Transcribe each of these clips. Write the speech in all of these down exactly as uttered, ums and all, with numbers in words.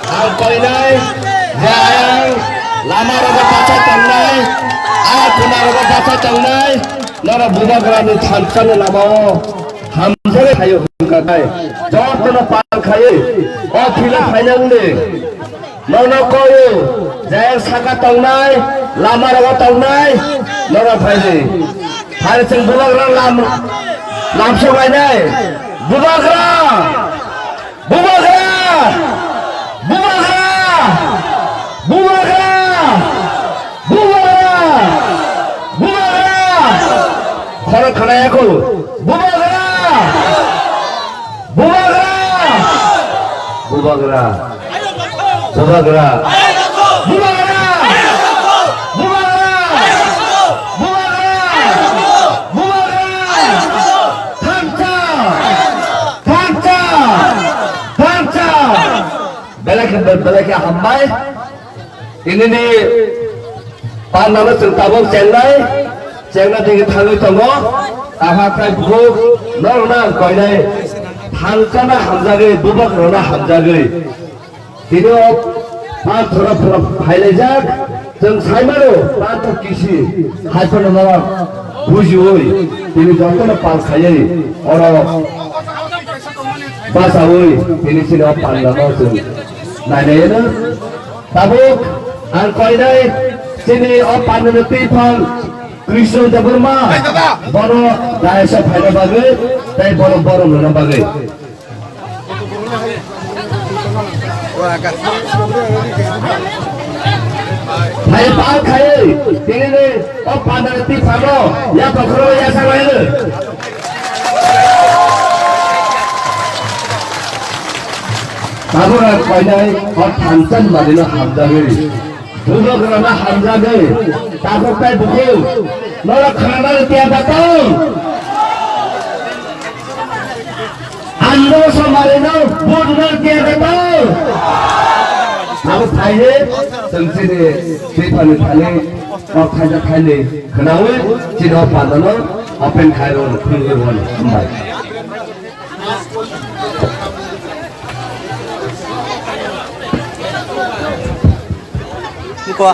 Ang koinai, je ayang lama rogo bacha tongnai, a kuna rogo bacha tongnai, noro bubagrani thansa ni lama o hamjagwi phaio hwnka khai, jotono pal khai, o thila phainang de. Nono koyo, je saka tongnai, lama rogo tongnai, noro phaidi. Phai chwng bubagra lam, lamsok lainai. Bubagra! Bubagra! Bubagra! Bubagra! Bubagra! Bubagra! Khorok khnayakhw. Bubagra! Bubagra! Bubagra! Bubagra! Bubagra! Bubagra! Bubagra! Bubagra! Thansa! Thansa! Thansa! Belai khe, belai khe hambai. Tinini pandano chwng tabuk chengnai, chengna digi thangwi tongo. Aha khai bukhuk norokno ang koinai thansano hamjagwi, bubagrano hamjagwi. Tini o panthoro phailaijak, chwng saimano panthor kisi hai phano norok bujiwi tini jotono pal khaiwi oro bachawi tini chini o pandano chwng nainai eno. Tabuk ang koinai chini o pandani twiphang Krishna Debbarma bono dayasa phaina bagwi tei bono borom rwna bagwi. Phai pal khai tini ni o pandani twiphang no ya tokhro ya sa lai. Tabuk ang koinai o thansa ni manwino hamjagwi, bubagrano hamjagwi, tabuk tai bukhuk norok khanani tiyar da tong. Andro somarino budno tiyar da tong. Abo phaidi chwng chini twiphangni thani o thaisa thaini khwnawi chini o pandano open khairok khulwi rwmani hambai. Ini,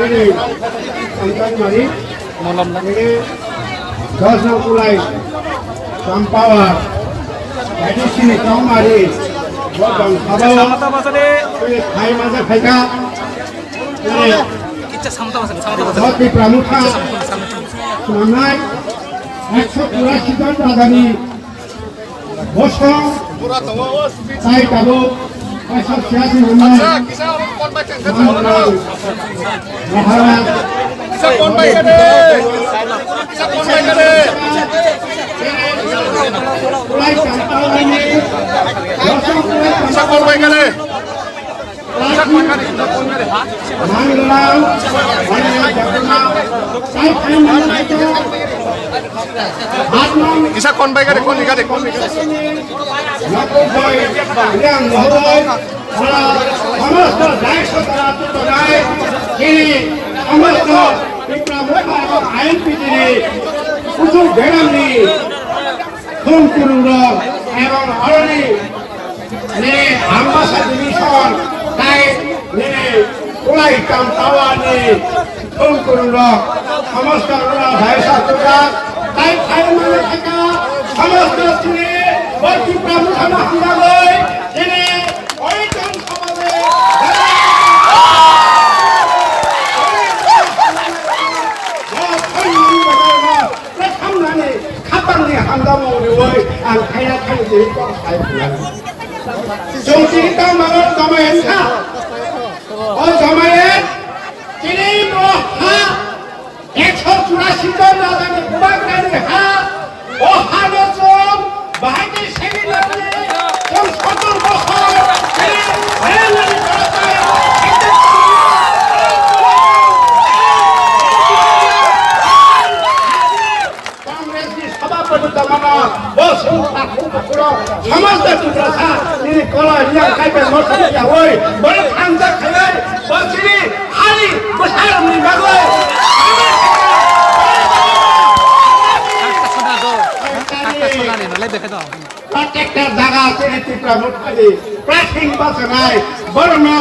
ini, angkat mari. Ini, dos nang kulai. Sampawa. Jadi sini kau mari. Buat bang, apa? Ini, hai, masa, hai, kak. Ini, Samata basa, samata basa. Jati Pramukha swnamnai ekso churasi jon rajani bosong tai tabuk kaisa siyasi hwnwi Isa kon bai gade, kon bai gade, kon bai gade. সমস্ত দায়িত্ব তারা তুলে নেয়। তিনি সমস্ত ত্রিপুরা মুখা এবং আইএনপিটির কিছু বেরামনি খুন করুন এবং already ni Ambasa division tai nini kulai kam tawani thung kurung rok somosto rok hai sa tuka tai khai mani thaka somosto chini bor Tipra Motha no hamjagoi chini oiton somaje Tei thamnani khapangni hamdamung riwi ang khaina thani tei kok sai phunani. Chwng tini tang mano Jamaiyat kha. O Jamaiyat tini bo ha ekso churasi jon rajani bubagrani ha. O hano chwng bahai tei segwi nangni chwng sotor bokhor tini rel nani borokbai. Congress ni sabhapati tongmano bo sung takhuk bukhuro somosto Tiprasa nini kola riyang kaipen mosa yawi borok thangjak khaiwi bo chini hari bwsarokni bagwi. Protector jaga chini Tipra Mothani prasing bachanai borokno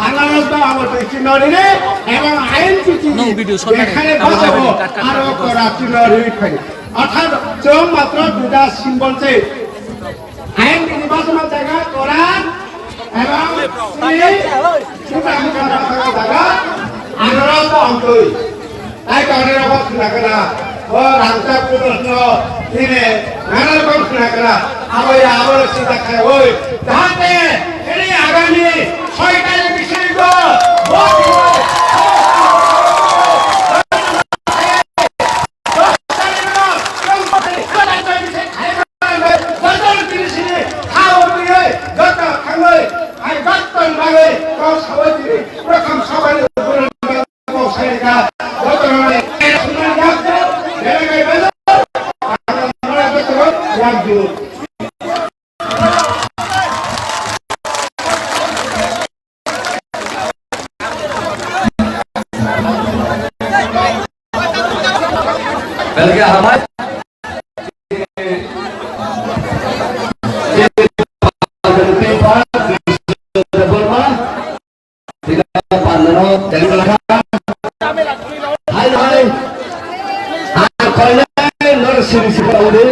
ananas ba abo twi chino rini ebong I N P T ni bekhane bachao aro kora chino rini phai. Orthat chwng matro duita symbol se I N P T ni bachama jaga kora ebong chini Tipra Mothani bachama jaga ananas ba amtwi. Tai kaunai rok bo khna khna, o rangchak pudos no tini nana rokom khna khna, abo ya abo rok sinta khai oi, jahate tini agami soi tarikh bisingo bo Belga Hamad. Hai, hai. Ang koinai nor siri siri udi.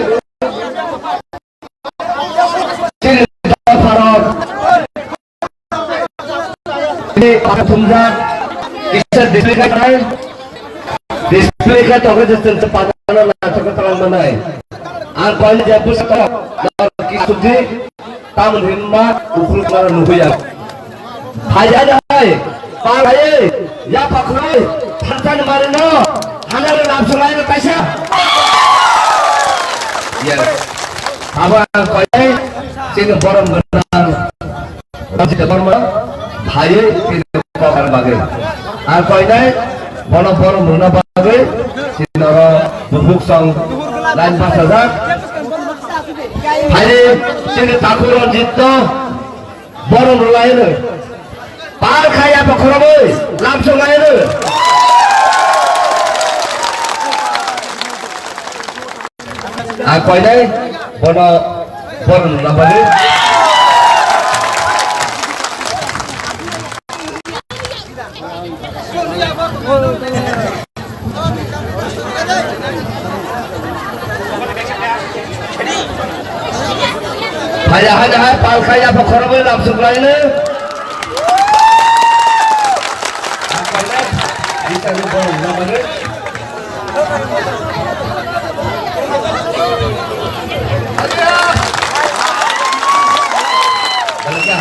Siri parot. Ini pakai thumjak. Kisa display kai. Display kai toke jesen sepatana na toke terang manai. Ang koinai jabu setok. Kisudi. Tamoni hwnma uphuru khlaro nuhuya. Phaiya dai, palai, ya pakhlai, thansa ni mari no, hana re lab sungai no kaisa. Yes. Abo ang koinai, chini borom gwnang, Rajit Debbarma, phaiwi chini kokar bagwi. Ang koinai, bono borom rwna bagwi, chini oro bubuk song line bachajak. Phaiwi chini takhuk Ranjit no borom rwlaino. Pal khaya bokhorogwi lamsok laino. A koinai bono borom rwlabani. Haya, haya, haya, pal khaya, bokhorogwi lamsok laino.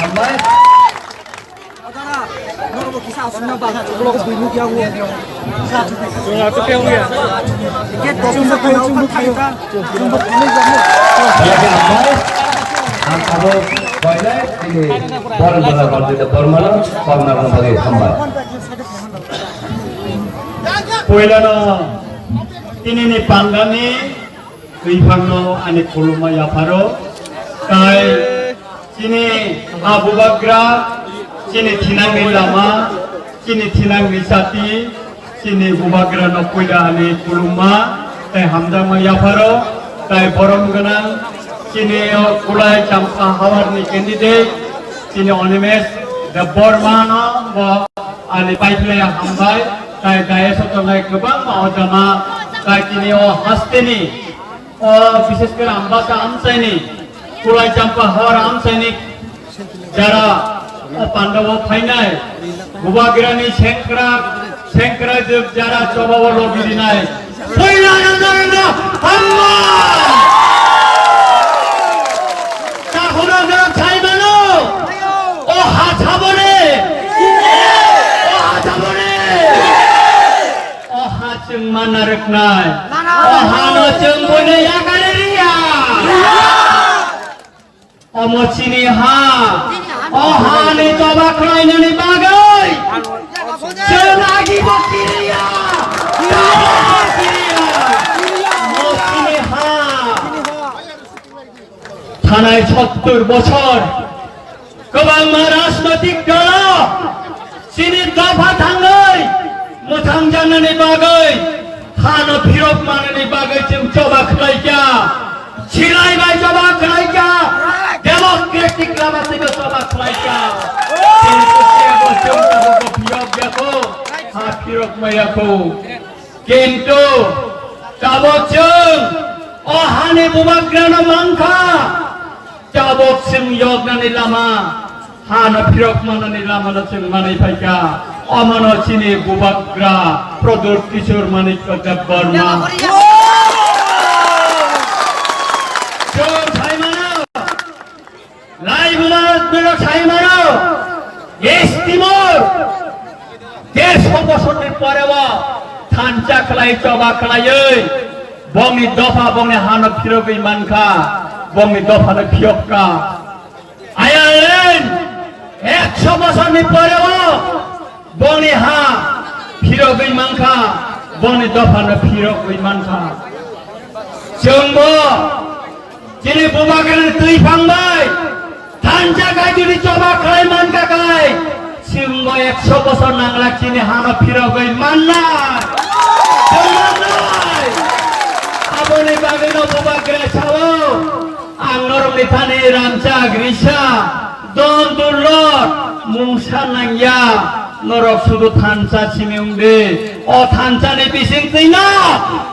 Hambai. Aswkno bang ulo bui nuk ya o. Chwng aswk khe wngya. Gate dosongo khayo, chwng bwkhayo. Chwng bwkhayo. Ang abo koilai ini Bormala Baldwin Bormala Bormala bagwi hambai. Poilano tinini pangani Twi phangno ani khulumma yapharo. Tai chini a bubagra, chini thinangni lama, chini thinangni chati, chini bubagrano puila ani khulumma tai hamjakma yapharo. Tai borom gwnang chini o Kulai Champa Hawarni candidate, chini Animesh Debbarmano bo ani paiphlaiya hambai. Tai dayas o tongnai kwbangma ojama, tai chini o hasteni O, bishes kore Ambasa amchaini, Kulai Champa Hawar amchaini jara o pandao phainai, bubagrani sengkrak, sengkrak jwk jara chobao logi rinai. Poila najarno hamma! Tahuna jwk saimano! O ha sabone! O ha sabone! O ha chwng manna rwknai. Mano. O hano chwng buino yakari riya. Riya. Omo chini ha. Chini ha. O hani choba khlainani bagwi. Chwng agi bo kiriya. Kiriya. Kiriya. Omo chini ha. Thanai sottor bochor kwbangma rajnotik dolo chini dopha thangwi mwthangjaknani bagwi, hano phirok manani bagwi chwng choba khlaikha, silai bai choba khlaikha, democratic lama twibo choba khlaikha. Kintu kebo chwng tabukbo phiyok yakho, ha phirok maya kho. Kintu tabok chwng o hani bubagrano mankha, tabok chwng yoknani lama, hano phirok manani lamano chwng manwi phaikha. Omono chini bubagra Pradyot Kishore Manikya Debbarma. Chwng saimano. Laibuma bwrok sai mano, S T Timor, dersho bosorni poreo thansa khlai choba khlaiwi bongni dopha bongni hano phirogwi mankha, bongni dophano phiyokka. Ayalen eksho bosorni poreo Boni ha phirogwi mankha, boni dophano phirogwi mankha. Chwngbo chini bubagrani twi phangbai thansa kaitwini choba khlai mankha kai, chwngbo ekso bosor nanglak chini hano phirogwi manna. Chwng mannai. Aboni bagwino bubagra sao, ang norokni thani ramchak risa. Don durlot mungsa nangya, norok sudu thansa simi wngdi. O thansani bising twino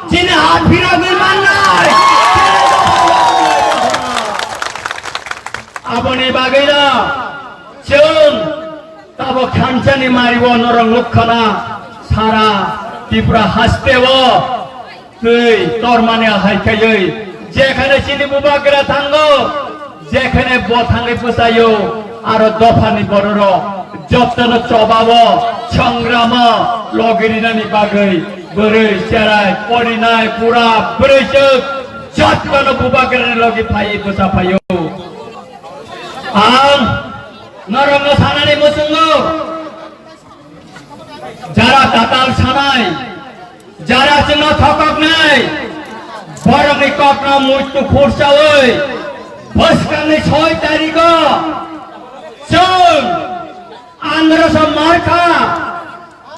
chini ha phirogwi mannai. Aboni bagwino chwng tabok thansani mario norok nukkhana sara Tripura hasteo. Twi tormani ahai khaiwi, jekhane chini bubagra thango, jekhane bo thangwi bwsaio, aro dophani bororok jotono chobao, songramo logirinani bagwi bwrwi, cherai, porinai, pura, bwrwichwk jotono bubagrani logi phaiwi bwsa phaio. Ang norokno sanani muchungo, jara tatal sanai, jara chwngno thokoknai, borokni kokno muitu khursaui, bwskangni soi tarigo chwng androso markha,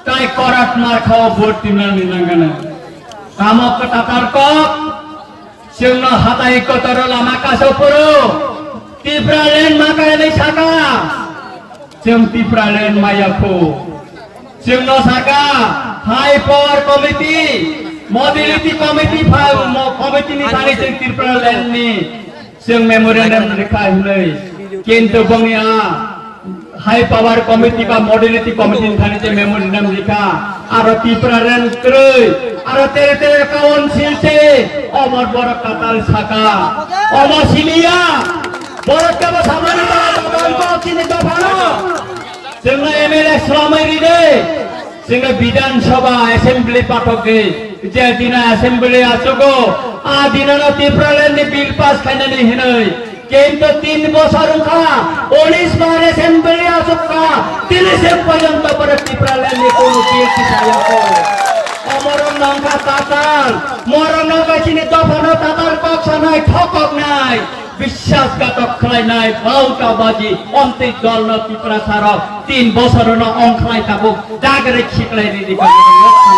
tai korat markhao vote twinani nangano. Tamo kwtatar kok, Chwngno hatai kotoro lama kaso phuru Tipraland ma kainwi saka. Chwng Tipraland maya khu. Chwngno saka High Power Committee, Modality Committee pha-, mo-, committee ni thani chwng Tipraland ni chwng memorandum rikha hinwi. Kintu bongni a High Power Committee ba Modality Committee ni thani je memorandum rikha, aro Tipraland kwrwi, aro tere tere council se, omor borok katal saka, omo siliya, borok kebo samani ba, ba, ba, ba, chini dophano, chwngno M L A swlamwi ride, chwngno Bidhan Sabha Assembly pathok di, je dina Assembly achugo, a dinano Tipraland ni bill pass khainani hinwi. Kintu tin bosor wngkha, unis bar Assembly achukha, tini se porjonto boro Tipraland ni kono bill tisayakho. Omorok nangkha tatal, morok nangkha chini dophano tatal kok sanai, thokok nai. Biswasghatok khlainai, bauta baji, ontwi dolno Tiprasarok tin bosorno ongkhlai tabuk dagre khiklai ridi bagwi nukha.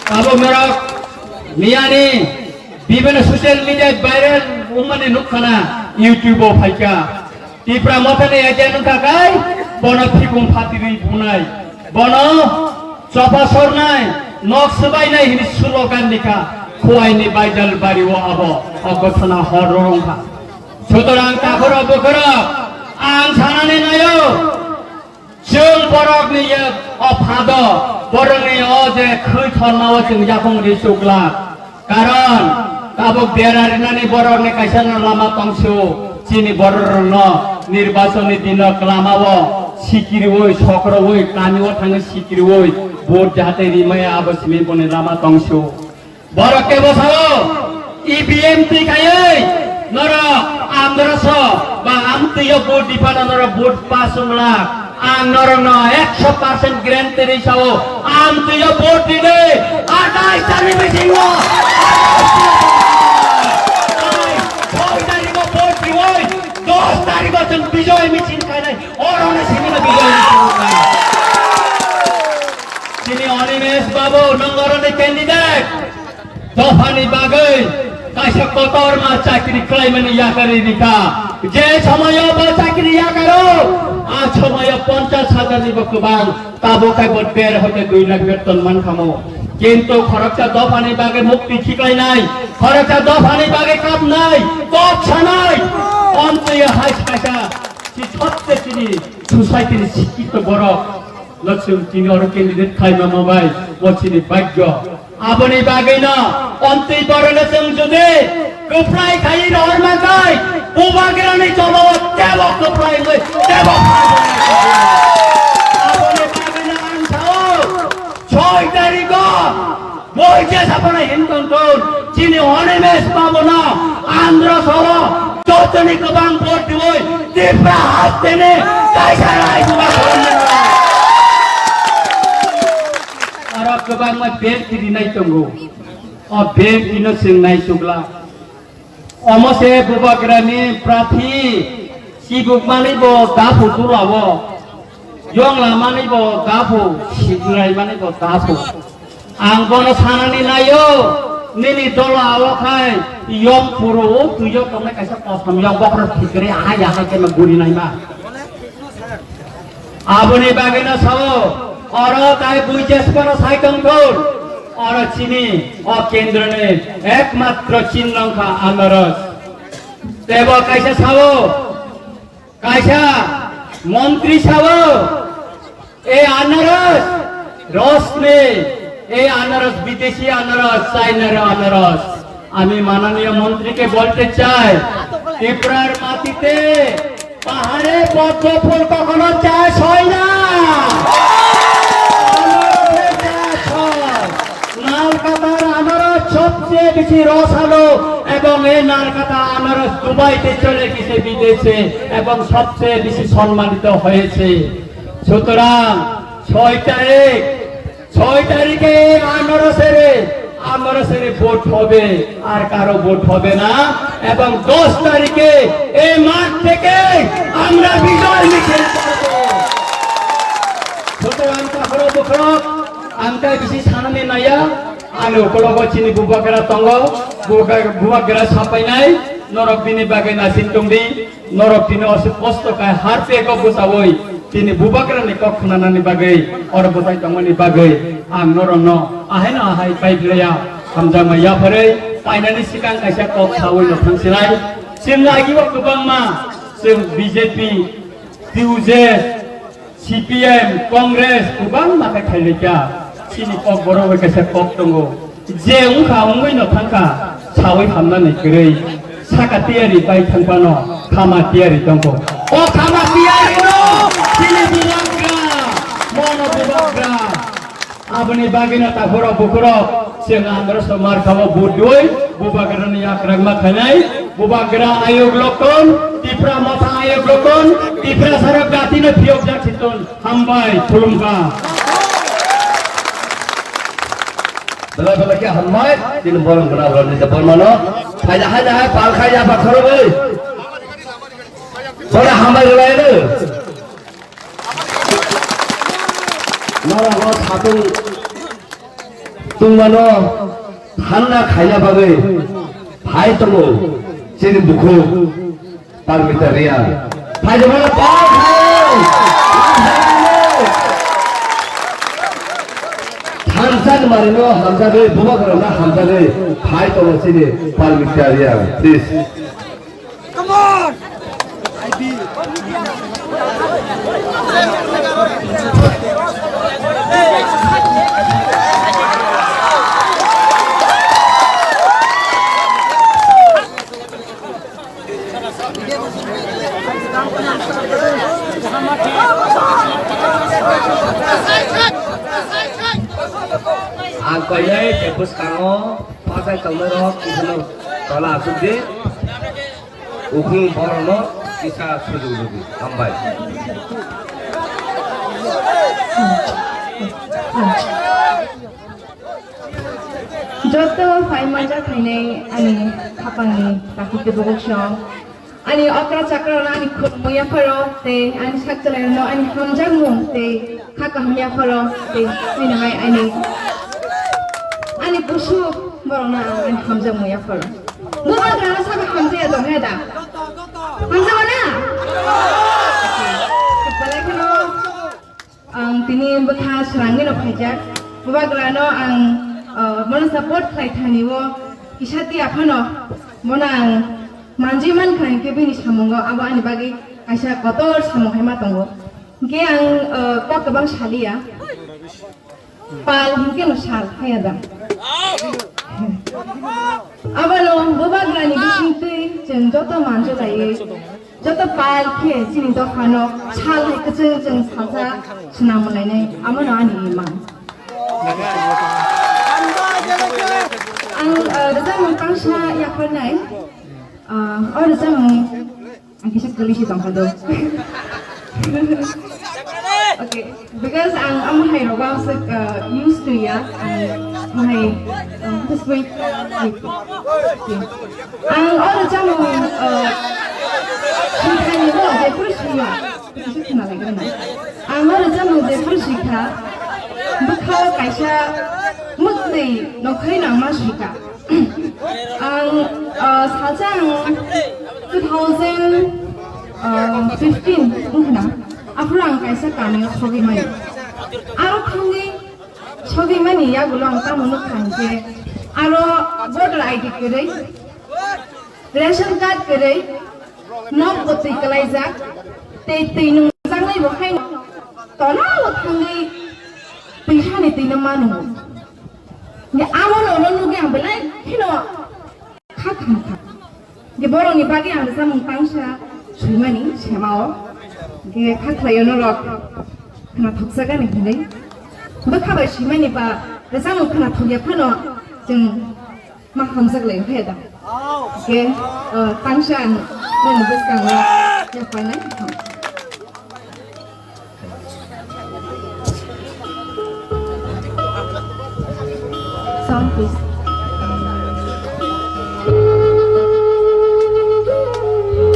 Tabuk norok miyani bibhinno social media viral wngmani nukhana, YouTube-o phaikha. Tipra Mothani agent wngkha kai, bono phikung phatirwi bunai, bono chopa sornai, nok swbainai hini slogan nikha, Khowai ni Baidal bari o abo, o gothono hor rwngkha. Sutorang takhorok bukhorok, ang sanani naio, chwng borokni ye o phado, borokni o je khwi thorma o chwng yakung ri chukla. Karon tabuk dera rinani borokni kaisa no lama tongsu, chini bororokno nirbachonni dino kwlamao sikiriwi, sokrowi, kamio thangwi sikiriwi, vote jahate rimaya abo simi boni lama tongsu. Borok kebo sao, E V M twi khaiwi norok amdraso ba amtwio vote diphano norok vote pass wngla. Ang norokno ekso percent guarantee rwi sao, amtwio vote ridi, athais tani bisingo, soi tarigo vote riwi, dos tarigo chwng bijoy michil khainai, orono simi no bijoy michil khainai. Chini Animesh Babu, nong oroni candidate. Dophani bagwi kaisa kotorma chakri khlaimani yakarwi rikha. Je somoyo bo chakri yakaro, a somoyo ponchash hajar nibo kwbang, tabo kaibo der hoite dui lakh beton mankhamo. Kintu khoroksa dophani bagwi mukti khiklainai, khoroksa dophani bagwi kapnai, kok sanai, ontwi hai kaisa si sotte chini society ni sikito borok. Loksong tini oro candidate khlaima ma bai, bo chini bhagyo. Aboni bagwino omtwi borokno chwng jodi kwplai khai rohor mankhai, Bubagrani jobao tebo kwplai wngwi tebo phaibo. Aboni bagwino ang sao, soi tariko Boi je saphana hin tongthun, chini Animesh Babuno Andhra soro jotoni kwbang vote diwi Tipra hasteni kaisa Rajyabha khalamnai. Aro kwbangma bel kirinai tongo. O bel kino chwng nai chukla. Omo se Bubagrani prathi chibukmani bo daphu tulao, yong lamani bo daphu, sigraimani bo daphu. Ang bono sanani naio, nini dola o khai yong phuru o tuio tongnai kaisa kosom yong bokhorok thikre ahai ahai khe ma guri naima. Aboni bagwino sao, oro tai buijes phano sai tongthun, oro chini o kendroni ekmatro chinno wngkha anaros. Tebo kaisa sao, kaisa montri sao, e anaros, rosni, e anaros, bidesi anaros, China ro anaros. আমি মাননীয় মন্ত্রীকে বলতে চাই, ত্রিপুরার মাটিতে পাহাড়ে পদ্ম ফুল কখনো চাষ হয় না। আনারসের চাষ হয়। নালকাতার আনারস সবচেয়ে বেশি রসালো এবং এই নালকাতা আনারস দুবাইতে চলে গেছে বিদেশে এবং সবচেয়ে বেশি সম্মানিত হয়েছে। সুতরাং ছয় তারিখ ছয় তারিখে এই আনারসের, আনারসের ভোট হবে, আর কারো ভোট হবে না। এবং দশ তারিখে এই মাঠ থেকে আমরা বিজয় মিছিল করব। সুতরাং তারপরে দেখো, আমি তাই বেশি সামনে নাইয়া, আমি ওগুলো চিনি বুবাগেরা তঙ্গ, বুবাগেরা সাপাই নাই, নরক দিনে বাগে নাসিন টুংদি, Norok tini oso kosto khai har pego bwchaui tini bubagrani kok khwnanani bagwi, oro bwchai tongmani bagwi ang norokno ahaino ahai pai phlaiya, hamjakma yapharwi painani swkang kaisa kok saui no thangsinai. Chwng agio kwbangma, chwng B J P, T U J, C P M, Congress kwbangma khe khailai kha. Chini Kokborok bai kaisa kok tongo. Je wngkha wngwi no thangkha, saui hamnani kwrwi. Saka tiyari bai thangphano khama tiyari tongkho. O khama tiyari no, chini Aboni bagwino takhorok bukhorok chwng Andhra Somar kabo budui bubagrani yakragma khainai, bubagra ayuk lokon, Tipra motha ayuk lokon, Tipra sarok jatino phiyokjak siton. Hambai, khulumkha. Belai belai khe hambai, tini borok gwnang rok ni borma no. Phaida hai hai pal khai ya ba khoro bai. Bora hambai belai no. Nara bo satung tungmano thanna khaina bagwi phai tongo chini bukhuk. Parmita Reang. Phaijamano pal khai. Thansa ni mari no hamjagwi, bubagrano hamjagwi, phai tongo chini Parmita Reang, please. Come on! Ang koinai tei bwskango pachai tongnairok kiphilno tola achukdi. Ukhung borokno kisa sujuk rwdi. Hambai. Joto phai manja phainai ani khapangni takhuk tei bukhuk song. Ani okra chakra rok ani khulumui yapharo tei ani sak chwlai rok no ani hamjakmung tei kha kaham yapharo tei ani hai ani ani busuk borok no ang ani hamjakmung yapharo. Bubagra no sabo hamjakya tong khe da? Hamjakma na? Belai kheno. Ang tini bwkha swrangwi no phaijak. Bubagrano ang, uh, bono support khlai thani o kisa tiya phano bono ang manjui mankha hinkhe bini samungo abo ani bagwi kaisa kotor samung hai ma tongo. Hinkhe ang, uh, kok kwbang saliya. Pal hinkhe no sal phaiya da. Abono bubagrani bisingtwi chwng joto manjulaiwi, joto pal khe chini dophano sal hai kwchwng chwng salsa swnam lainai, abono ani imang. Ang, uh, rwchapmung tangsa yapharnai. Uh, o rwchapmung Ang kisa kwlwi se tongkha do. Okay, because ang amo hai rogo se, uh, used to ya, ang amo hai, um, this way. Ang oro chamo, uh, shikha ni bo, de pur shiya. Kisa khna lai gana. Ang oro chamo de pur shikha. Bwkha kaisa mukti nokhai nangma shikha. Ang, ah, salsa ang two thousand fifteen wngkha na, aphuru ang kaisa kamio sogwi mani. Aro thangwi sogwi mani yagulo ang tamo nukha hinkhe, aro voter I D kwrwi, ration card kwrwi, nok bo twi kwlaijak, tei twi nungjaknai bo haino tolao thangwi twi hani twino manu. Hingke amo no, no nugwi ang belai kheno kha khamkha. Hingke borokni bagwi ang rwchapmung tangsa swimani semao. Hingke kha khlaio norok khwnathokjakani hinwi. Bwkha bai swimani ba rwchapmung khwnathokya phano chwng ma hamjak lai khe da. Hingke, uh, tangsa ang nini bwskango yapharnai. Sound, please.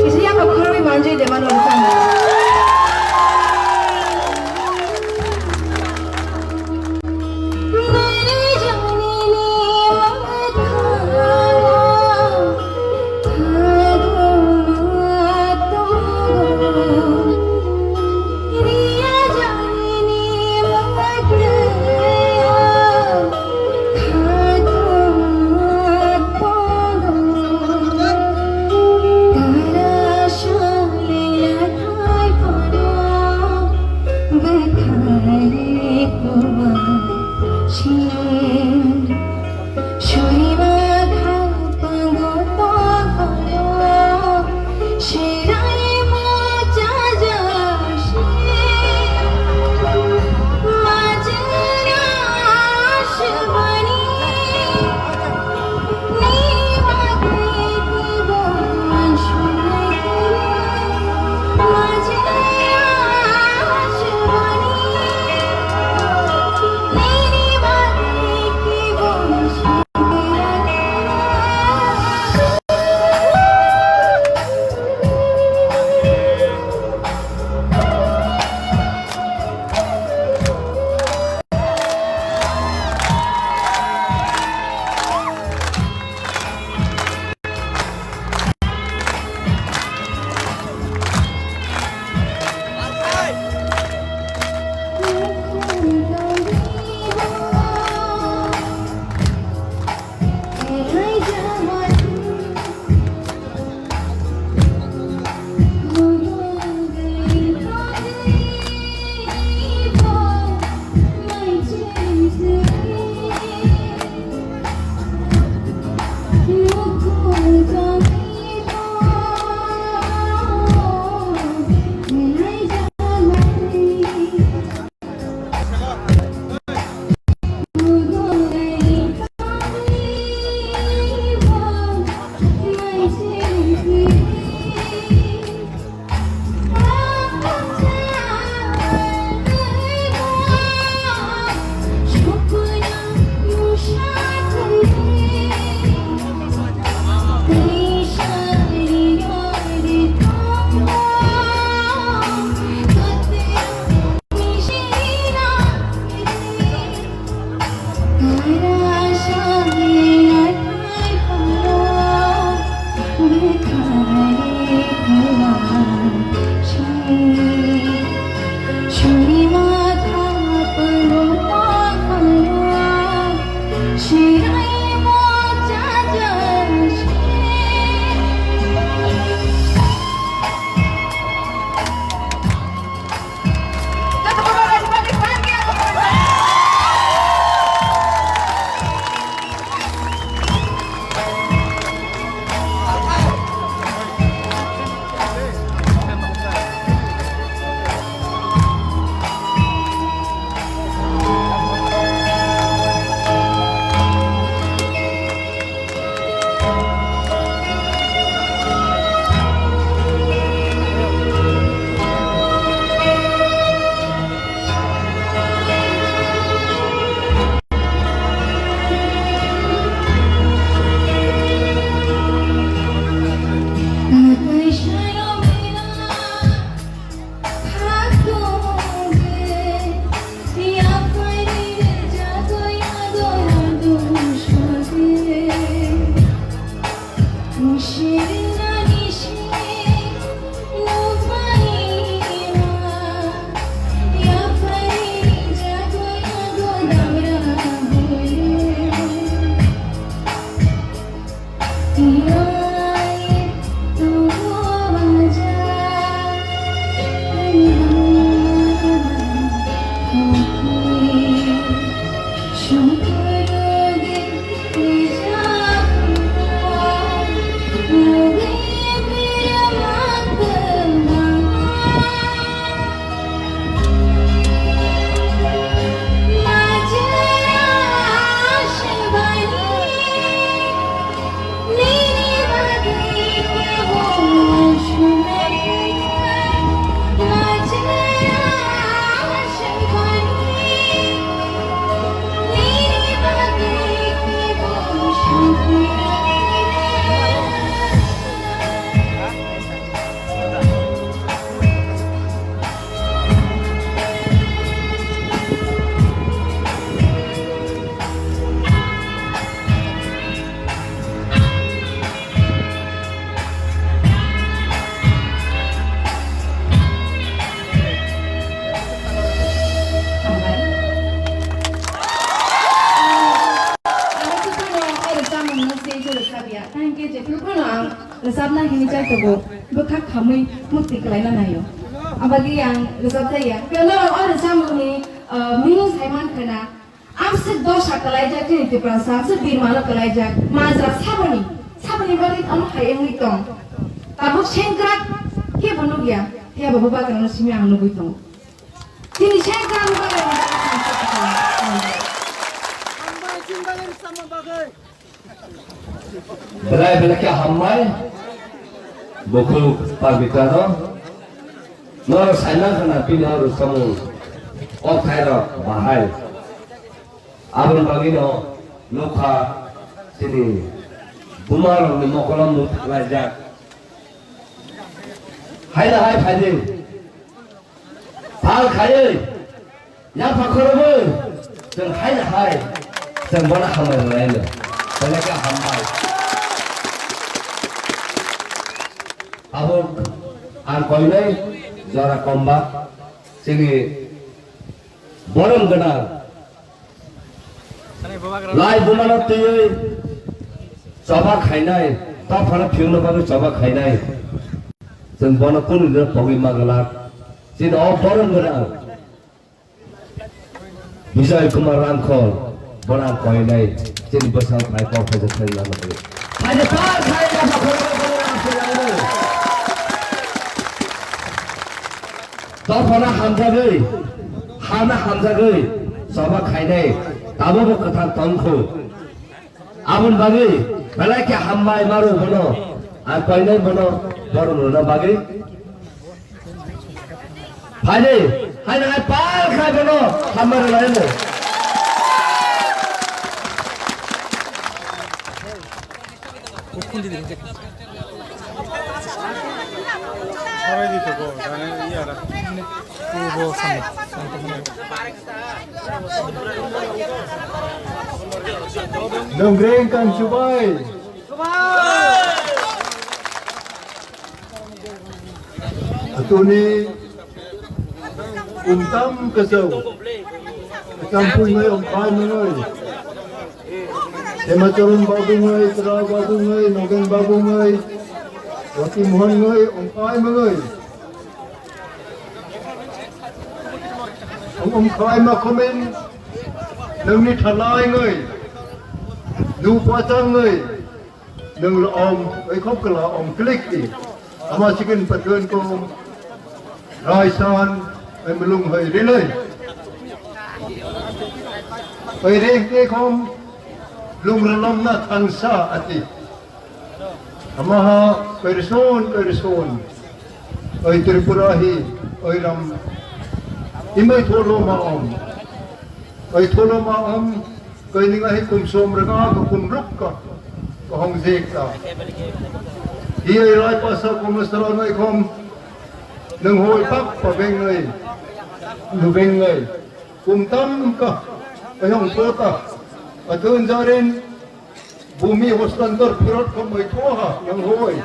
Kisa yaphak khorwi manjui de mano bwskango. Rwchapna hini chai tongo, bwkhak khamwi mukti kwlaina naio. Abagwi ang rwchapjaya. Norok o rwchapmungni, ah, meaning sai mankha na, amswk dosa kwlaijak chini Tiprasa, amswk birmano kwlaijak, majra saboni, saboni bagwi omo hai wngwi tong. Tabuk sengkrak khe bo nukya, phiya bo bagrano simi ang nugwi tongo. Chini sengkrak bagwi. Belai belai khe hambai, bukhuk pabitra no, norok saimang khna bini o rwchapmung, o khairok bahai. Aboni bagwino nukha chini buma rokni mokolo mung thaklaijak. Haino hai phaidi. Pal khaiwi, yapha khorobwi, chwng haino hai, chwng bono hambai rwlaino. Belai khe hambai. Abo ang koinai jora komba, chini borom gwnang. Lai bumano twiwi choba khainai, dophano phiyokna bagwi choba khainai. Chwng bono kunu dino pogwi ma glak. Chini o borom gwnang Bijoy Kumar Rangkhol, bono ang koinai, chini bwsang phai kok khaijak khaina bagwi. Khaina pa, khaina pa, khaina pa, khaina pa. Dophano hamjagwi, hano hamjagwi, choba khainai, tabukbo kwthang tongkhu. Aboni bagwi belai khe hambai maro bono, ang koinai bono borom rwna bagwi. Phaidi, haino hai pal khai bono hambai rwlaino. Nongreng Kanchubai. Atuni umtam kasau. Kampui ngai om pai mangai. Hemacharan babu ngai, Tra babu ngai, Nogen babu ngai, Roti Mohan ngai, om pai mangai. Om, om khai ma khomin, nangni thalai ngai, nu pachang ngai, nang la om, oi khop kala om klik ti. Ama sikin patun ko, raisan, oi mulung hoi rilai. Oi rek te khom, lung ralom na thangsa ati. Amaha kairson, kairson. Oi Tripura hi, oi Ram. Imai tholo ma om. Oi tholo ma om. Koi ninga hi kum som rega ka kum ruk ka. Ka hong jek ta. Hi oi rai pasa kum sara ngai khom. Nang hoi pak pa beng ngai. Nu beng ngai. Kum tam ka. Oi hong kota. Atun jarin. Bumi hostantor phirot khomoi thoha nang hoi.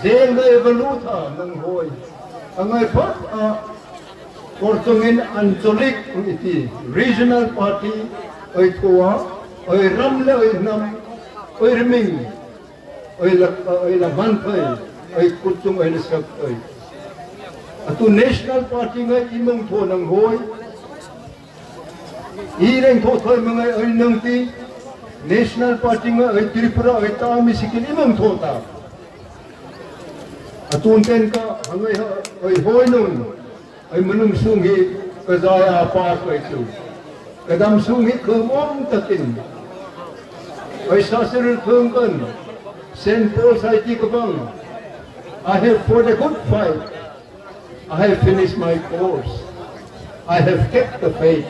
Jail ngai evaluta nang hoi. Angai phat a Korchongin Ancholik iti regional party oi thoa, oi ramle oi nam, oi riming, oi lak, oi la manthai, oi kuchung oi lesak oi. Atu national party ngai imong tho nang hoi. Ireng tho thoi mangai oi nangti National Party ngai oi Tripura oi ta mi sikin imang tho ta. Atun ten ka hangai ha oi hoi nung oi manung sung hi kajaya pa koi tu. Kadam sung hi khum om takin. Oi sasir khum kan Saint Paul Society kabang. I have fought a good fight. I have finished my course. I have kept the faith.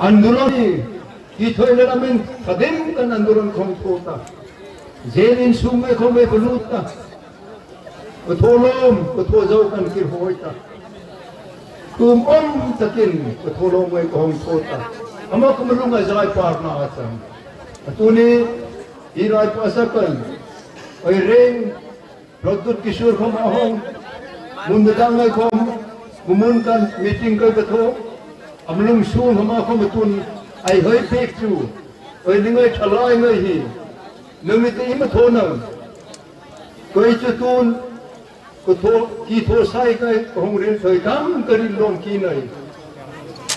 Andolon ni kithoi lelamin khadim kan andolon khom thota. Jenin sumai khom e buluta. Kotholom, kotho jau kan kir hoita. Tum om takin kotholom e khom thota. Ama kumulung ajai parna achang. Atuni irai pasakan. Oi reng Pradyut Kishore khom ahong, munda dangai khom, gumun kan meeting kai katho, amlung sung hama khom tun, ai hoi pek chu, oi ningai thalai ngai hi, Nungni te ima thonang. Koi chu tun, ko tho, ki tho sai kai, ko hong rin thoi kam kari lom ki nai.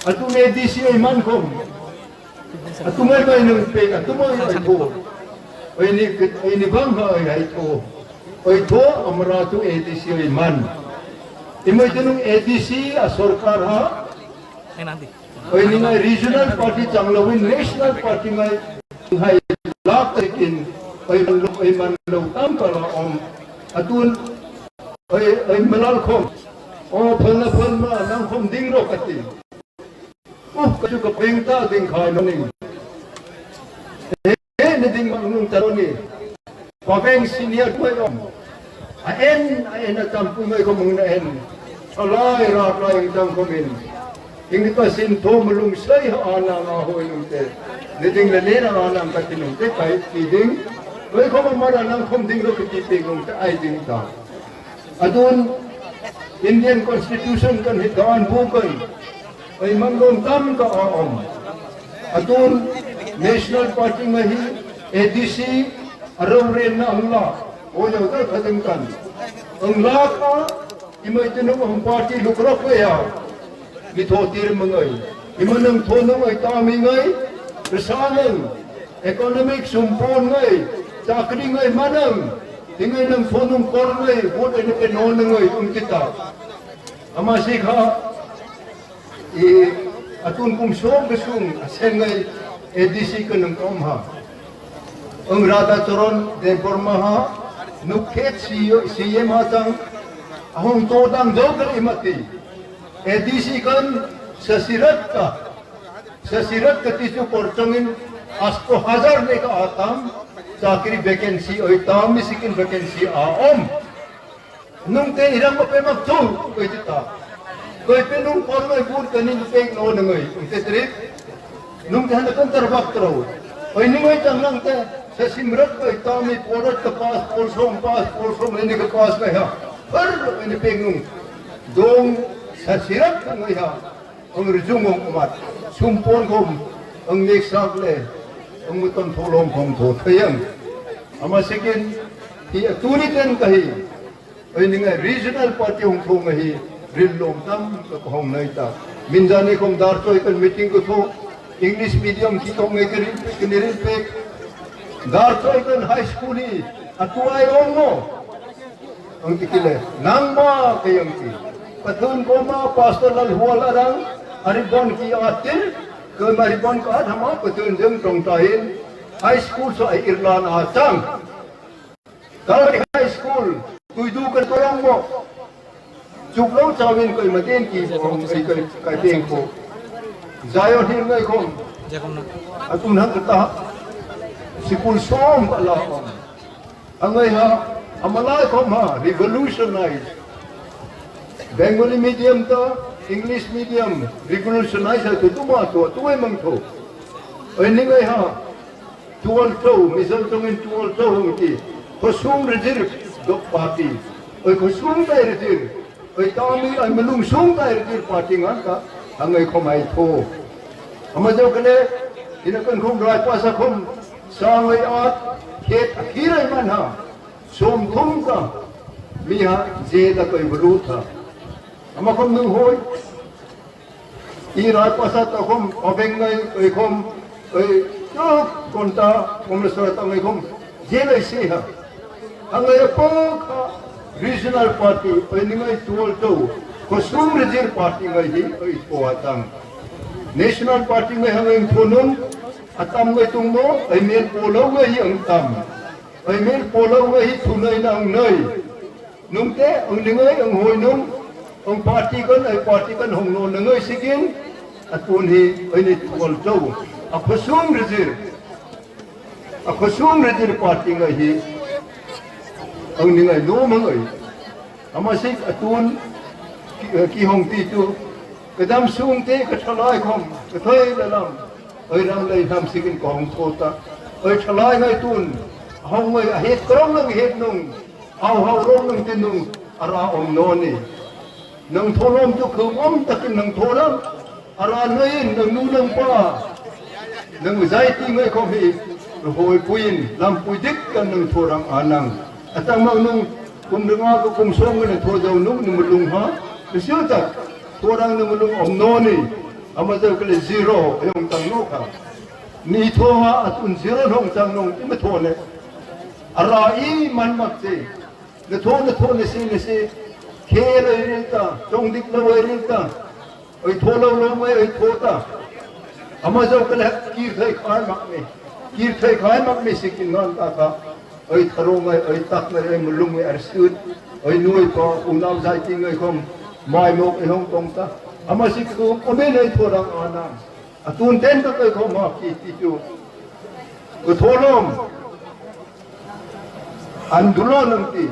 Atun A D C ai man khom. Atumai bai nung pe, atumai ai tho. Ai ni, ai ni bang ha ai ai tho. Ai tho, amra tu A D C ai man. Imai tu nung A D C a sorkar ha. Ai ni ngai regional party chang lo win national party ngai. Hai lak tekin ai man lo, ai man lo tam kala om. Atun ai, ai malal khom. O phalna phalma nang khom ding ro kati. Uh, kachu ka peng ta ding khai no ni. Eh, ni ding mang nung ta ni. Pabeng senior mai om. A en, a en a tam pu mai ko mung na en. Alai ra ra ing tam ko min. Ing ta sin tho mulung sai ha ana nga ho nung te. Ni ding le le ra ana ka tin nung te kai ti ding. Koi ko ma ra nang khom ding ro ki ti pe nung te ai ding ta. Adun Indian Constitution kan hi dan bu kan. Ai man don tam ka a om. Adun National Party ma hi A D C arau ren na ang la. O yau da ka ding kan. Ang la ka imai tinu ang party luk rok ya. Mi tho tir mangai. Ima nang tho nang ai ta mi ngai. Rsa nang. Economic sumpon ngai. Chakri ngai manang. Tingai nang tho nang kor ngai. Vote ene ke no nang ngai. Um kita. Ama sikha. I atun kum som besung. Asengai A D C ke nang kom ha. Ang Radha Charan Debbarma ha. Nukhet C E O, C M ha tang. Ahong to dang jauh kali mati. A D C kan sasirat ka, sasirat ka tisu korchongin asko hazar ne ka atam, chakri vacancy oi tam, misikin vacancy a om. Nung te irang ko pemak chu, koi ti ta. Koi pe nung kornoi bur kani pek no nangoi, ung te trip. Nung te hana kan tarbak tro. Oi ning oi tang nang te, sa simrat oi tami porat ka pas, polsom pas, polsom ini ka pas ka ha. Har ini pek nung. Dong sa sirat ka ngai ha. Ang rujung ong mat. Sumpon kom. Ang nek sak le. Ang muton tholom kom tho thayang. Ama sekin hi aturi ten kahi. Oi ningai regional party hong thong hi ril lom tam ka hong nai ta. Minjani khom dar choi kan meeting ko tho English medium ki thong ngai kri kri ril pe. Dar choi kan high school hi atuai ong mo. Ang tikile nang ma kayang ki. Pathun ko ma pastor lal hual arang ari bon ki atir ke mari bon ka thama pathun jeng tong tain high school so ai irlan a chang. Kalari High School, tuidu kan koyang mo. Chuklo chawin koi maten ki kong kai kai kai teng ko. Zion hin ngai kong. Atun hak ta. Sikul som ala kong. Angai ha, amalai kong ha, revolutionize. Bengali medium ta, English medium, revolutionize ha tu tuma tu, tu mang tu. Oi ningai ha. Tual tau, misal tongin tual tau hong ki. Khosung rejir dok party. Oi khosung tai rejir. Oi tami ai melung sung tai rejir party ngan ta. Hangai khomai tho. Ama jau kene, ina kan khum rai pasa khum. Sangai at, khet akhirai man ha. Som thum ka. Miha je da koi bulu tha. Ama khum nung hoi. I rai pasa ta khom, obeng ngai, oi khom, oi, tuk konta, komlesora ta ngai khom, jelai se ha. Hangai po kha regional party, oi ningai tuol to, khosung rejir party ngai di, oi po atang. National party ngai hangai thonung, atam ngai tungmo, oi men polo ngai ang tam. Oi men polo ngai thunai nang nai. Nung te, ang lingoi, ang hoi nung, ang party kan, ai party kan hong no nangoi sigin, atun hi, ai ni tual tau. A khosung rejir. A khosung rejir party ngai hi. Ang ningai no mangai. Ama sik atun ki, ki hong ti tu. Kedam sung te, kethalai khom, kethoi dalam. Oi ram lai nam sigin kong thota. Oi thalai ngai tun. Hong ngai a het krong nang het nung. Au hau rong nung tin nung. Ara om noni. Nang tholom tu khum om takin nang tholam. Ara nai nang nu nang pa. Nang zai ti ngai khom hi. Hoi puin, lam pui dik kan nung thorang anang. Atang mang nung kum ringa ko kum song nung thojau nung nung mulung ha. Bisil tak thorang nung mulung om noni. Ama jau kele zero, ayong tang no kha. Ni tho ha atun zero nong tang nong ime thone. Ara i man mak te. Ne tho ne tho ne si ne si. Khe lo i rinta, tong dik lo i rinta. Oi tho lo lo mai oi tho ta. Ama jo kala kir thai khai mak me. Kir thai khai mak me sikin non ta ka. Oi tharo mai oi tak mai oi mulung mai arsut. Oi nui ko unau jai ting oi kom. Mai mok e hong tong ta. Ama sik ko ome nei thorang ana. Atun ten ka kai kom ha ki ti tu. Ko tholom. Andolon ang ti.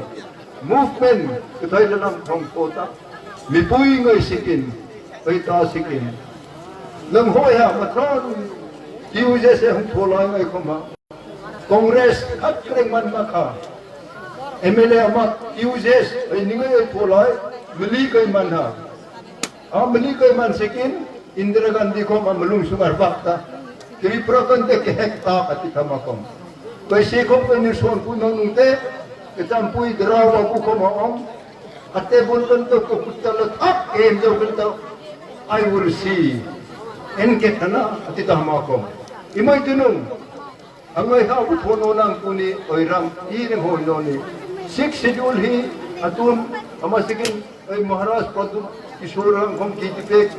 Movement. Ko thai dalam thong thota. Mipui ngai sikin. Oi ta sikin. Nang hoi ha matron. Ki uje se hong tholai ngai kom ha. Congress khat kreng man ma kha. M L A ama Q Z ai ningai ai pholai mili kai man ha. A mili kai man sekin Indira Gandhi ko ma mulung sugar bak ta. Tripura kan te ke hek ta ka ti kama kom. Kai se ko ko ni son pu nang nung te ke cham pui dra wa ku ko ma om. Ate bun kan to ko kutta la thak em jo kan to. I will see. En ke thana ati ta ma kom. Imai tunung. Ang ai ha bu thono nang kuni oi ram i ring hoi no ni. Sixth schedule hi atun ama sikin oi Maharaj Pradyut Kishore ang khom ki tipek.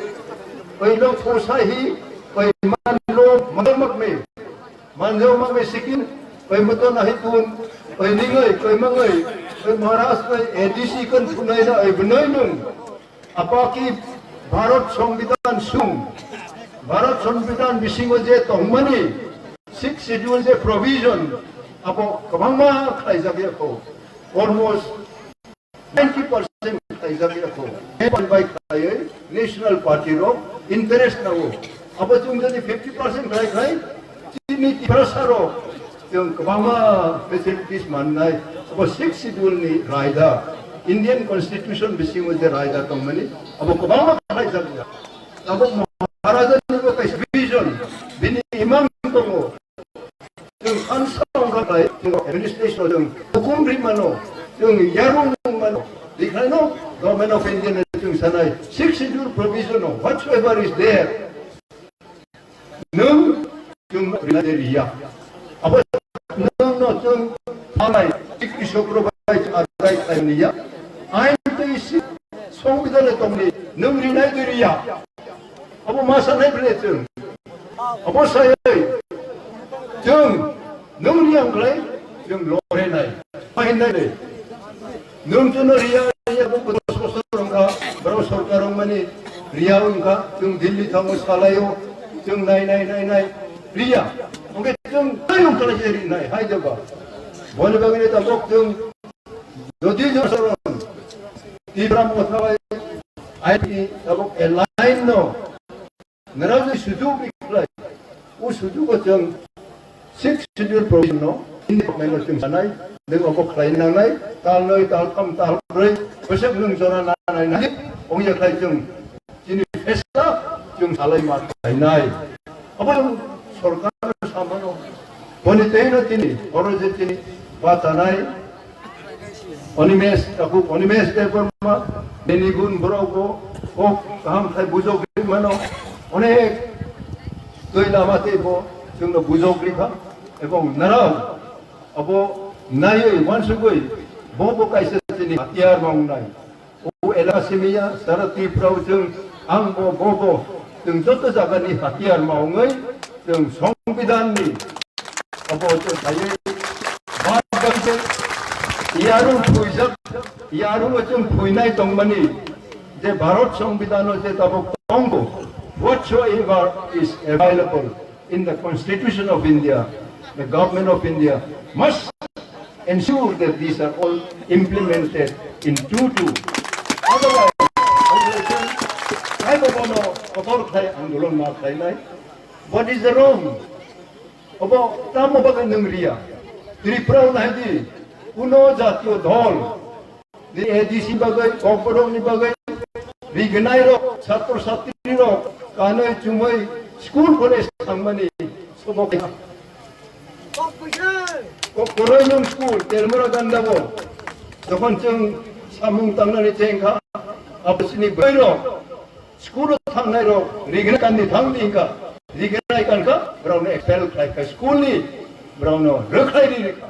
Oi lo phosa hi oi man lo man mak me. Man lo mak me sikin oi mato na hi tun oi ningai oi mangai oi Maharaj oi A D C kan thunai na oi bunai nung. Apaki Bharat Songbidan sung, Bharat Songbidan bisingo je tongmani, Sixth Schedule je provision, abo kwbangma khlaijak ya kho, almost ninety percent khlaijak ya kho. Bai khlaiwi National Party rok interest nango. Abo chwng jodi fifty percent khlai khai, chini Tiprasa rok chwng kwbangma facilities mannai. Abo Sixth Schedule ni raida, Indian Constitution bisingo je raida tongmani, abo kwbangma khlaijak ya. Abo Maharaja ni bo kaisa vision, bini imang tongo. Chwng khansa wngkha bai, chwng administration o chwng hukum ri mano, chwng yarung mano. Bikhlaino Government of India no chwng sanai, Sixth Schedule provision o whatsoever is there, nwng chwng rinai de riya. Abo nwng no chwng thanai, Chief Krishok rok bai adai khlaimani ya. Ain tei si-, Songbidan le tongni, nwng rinai de riya. Abo ma sanai bwle chwng. Abo sayoi chwng nwng riyang khlai chwng lore nai. Pahin nai le. Nwng chwngno riya, riya bo dos bosor wngkha, borok sorkar wngmani riya wngkha, chwng Delhi thango salaio, chwng nai, nai, nai, nai, riya. Hwnkhe chwng tei wngkha lai se rinai, hai jaba. Boni bagwi tabok chwng jodi josoron Tipra Motha bai I P tabok align no. Nara jodi sujuk ri khlai, o sujugo chwng Sixth Schedule provision no, Indian government no chwng sanai, nwng obo khlai nangnai, tal noi, tal tham, tal brwi, bwswk nwng jora nanai nai, ongya khlai chwng chini pheska chwng salai ma khlainai. Abo chwng sorkar no samano, boni tei no chini, oro je chini ba chanai, Onimes, takhuk Onimes Debbarma, nini gun borok bo kok kaham khai bujok ri mano, onek twi lama tei bo chwngno bujok ri kha, ebong narao abo naiwi uansugwi bo bo kaisa chini hatiyar ma wngnai. O elaka simiya sara Tripura o chwng ang bo bo bo chwng joto jagani hatiyar ma wngwi chwng Songbidanni Abo chwng khaiywi bad baki je yarung phuijak, yarung o chwng phuinai tongmani je Bharat Songbidan o je tabuk tongo, whatsoever is available in the Constitution of India, the Government of India must ensure that these are all implemented in two two. Otherwise, kaibo bono kotor khai andolon ma khlainai. What is the wrong? Obo tamo bagwi nwng riya? Tripura o nai di, kuno jatiyo dol ni A D C bagwi, kokborok ni bagwi, rignai rok, satro satri rok, kanwi chumwi school college thangmani sobo kha. Kokboroi nung school, Telmura ganda bo. Jokhon chwng samung tangnani chengkha, abo chini bwrwi rok, school o thangnai rok, rignai kandi thangdi wngkha, rignai kankha, borokno expel khlai kha, school ni borokno rwkhlai ri rikha.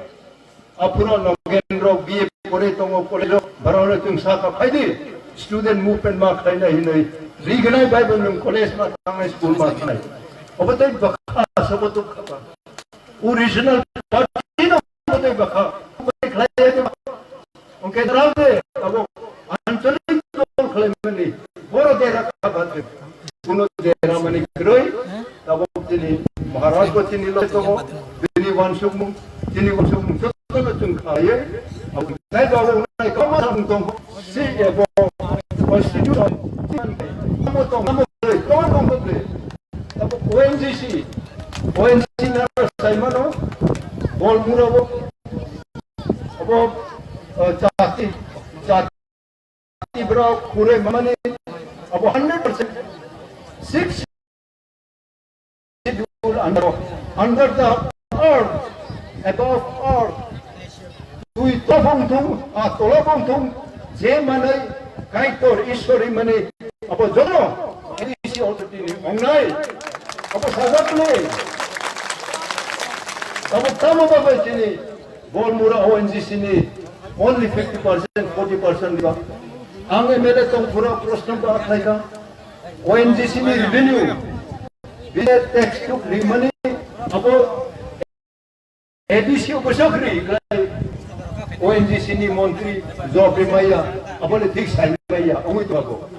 Aphuru Nogendro B A pore tongo, college o borokno chwng sakha phaidi, student movement ma khlainai hinwi, rignai bai bo nwng college ma thangnai, school ma thangnai. Obo tei bwkha sabo tuk khapa. O regional party no obo tei bwkha. Obo tei khlai ya de. Ongke drao de, abo ancholik dol khlai mani. Boro dera kha bad de. Kuno dera mani kroi. Abo tini Maharaj bo tini lo tongo. Tini wansukmung, tini wansukmung jotono chwng khlaiwi, abo nai ba abo nai kama samung tong si abo constitution tamo tong tamo tong tong tong. Abo O N G C, O N G C naro saimano, Bolmura bo, abo, eh, jati, jati borok khurui mani abo hundred percent six schedule under, under the earth, above earth. Twi topong thung, a tola pong thung, je manai Kaitor Ishwari mani abo jono A D C authority ni ongnai abo sajak ni abo tamo babai chini Bolmura O N G C ni only fifty percent, forty percent ba. Ang M L A tong pura proshno ba khlaika. O N G C ni revenue, bini tax tuk rimani abo A D C o bwswk ri khlai O N G C ni montri job rimaya, abo le thik sai maya, ongwi tongo.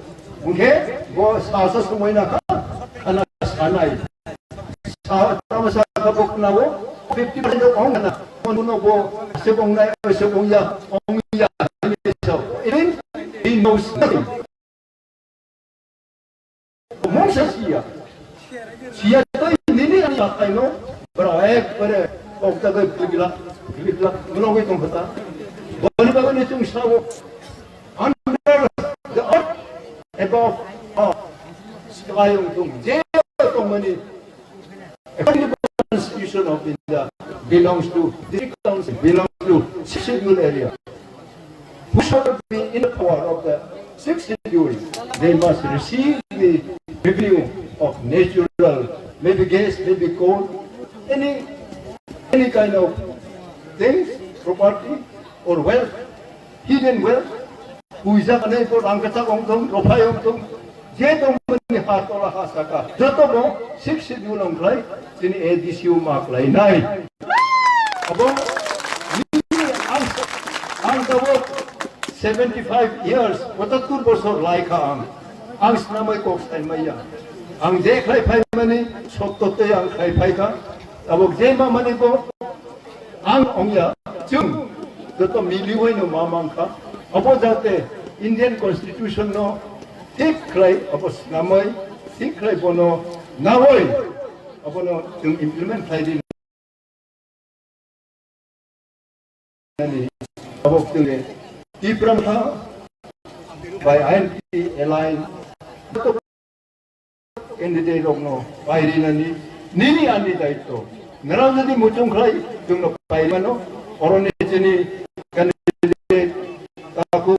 Hwnkhe bo sasa sumai na kha, khana sanai. Sa, tamo sa kha bo khna o, fifty percent ong khna. Mono bo se bong nai, se bong ya, ong ya, so. Even he knows nothing. Mungsa siya. Siya tei nini ani akai no, bra ekbare kok ta gai pigla, pigla, mulogwi tong kha ta. Boni bagwi ni chwng sao, under the earth, above earth, sky ong tong, je tong mani, according to the Constitution of India, belongs to, district council belongs to Sixth Schedule area. Whosoever be in the power of the Sixth Schedule, they must receive the revenue of natural, maybe gas, maybe coal, any, any kind of things, property or wealth, hidden wealth, puisa kanai po rang kachak ong tong, rophai ong tong, je tongmani ha tola ha saka, joto bo Sixth Schedule ong khlai, chini A D C o ma khlai nai. Abo, nini ang, ang tabok seventy five years, pochottor bosor lai kha ang. Ang snamai kok sai maya. Ang je khlai phai mani, sotto tei ang khlai phai kha. Tabok je ma mani bo, ang ongya, chwng joto miliwi no ma mang kha. Abo jate Indian Constitution no thik khlai abo snamai, thik khlai bono nawoi abono chwng implement khlai di. Abo chwng Tipra Motha by I N P alliance candidate rokno pairinani nini ani daitto. Nrao jodi muchung khlai chwngno pairano, oroni chini candidate taku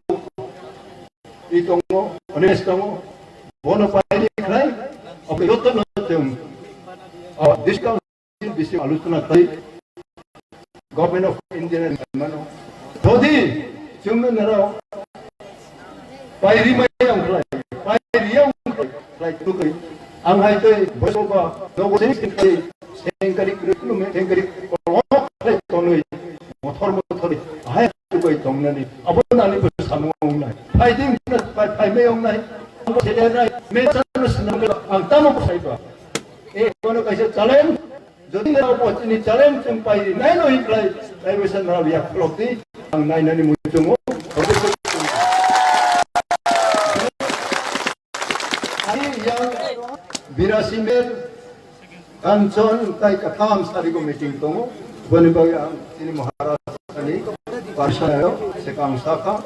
i tongo, honest tongo, bono pairi khlai, abo jotono chwng, ah, discount bisi aluchona khlai Government of India ni mano. Jodi chwngno nrao pairi mai ang khlai, pairi ang khlai tukui. Ang hai tei bosoba nogo sing sing khlai sengkari khlai sengkari kolok khlai tonwi mothor mothor hai tukui tongnani. Abo nani bo samung wngnai. Phai ding phai mai wngnai. Ang bo sele nai. Me chano sinang ang tamo bo saiba. E kono kaisa challenge. Jodi nrao bo chini challenge chwng pai ri nai no hinklai, nai wisa nrao yak khlok di, ang nai nani muchungo. Ani yang birasi mel, Kanchon tai katham sarigo meeting tongo. Boni bagwi ang chini Maharaj ani parsa sekang sakha.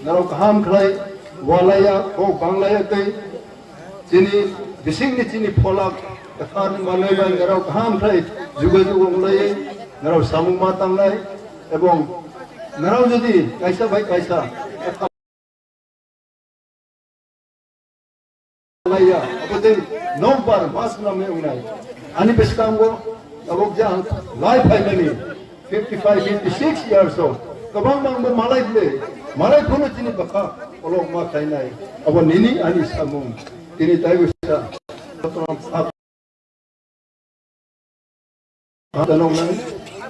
Nrao kaham khlai walaya, kok banglaya tei Chini bisingni chini pholak kwthar manwi bai norok kaham khlai juga juga wnglaio. Norok samung ma tangnai, ebong norok jodi kaisa bai kaisa nokbar mas name wngnai. Ani bwskango tabuk jang lai phaimani fifty five, fifty six years o kwbang bangbo malai ble, malai phano chini bwkha kolok ma khainai. Abo nini ani samung. Tini taibo sa. Ang tanong nang,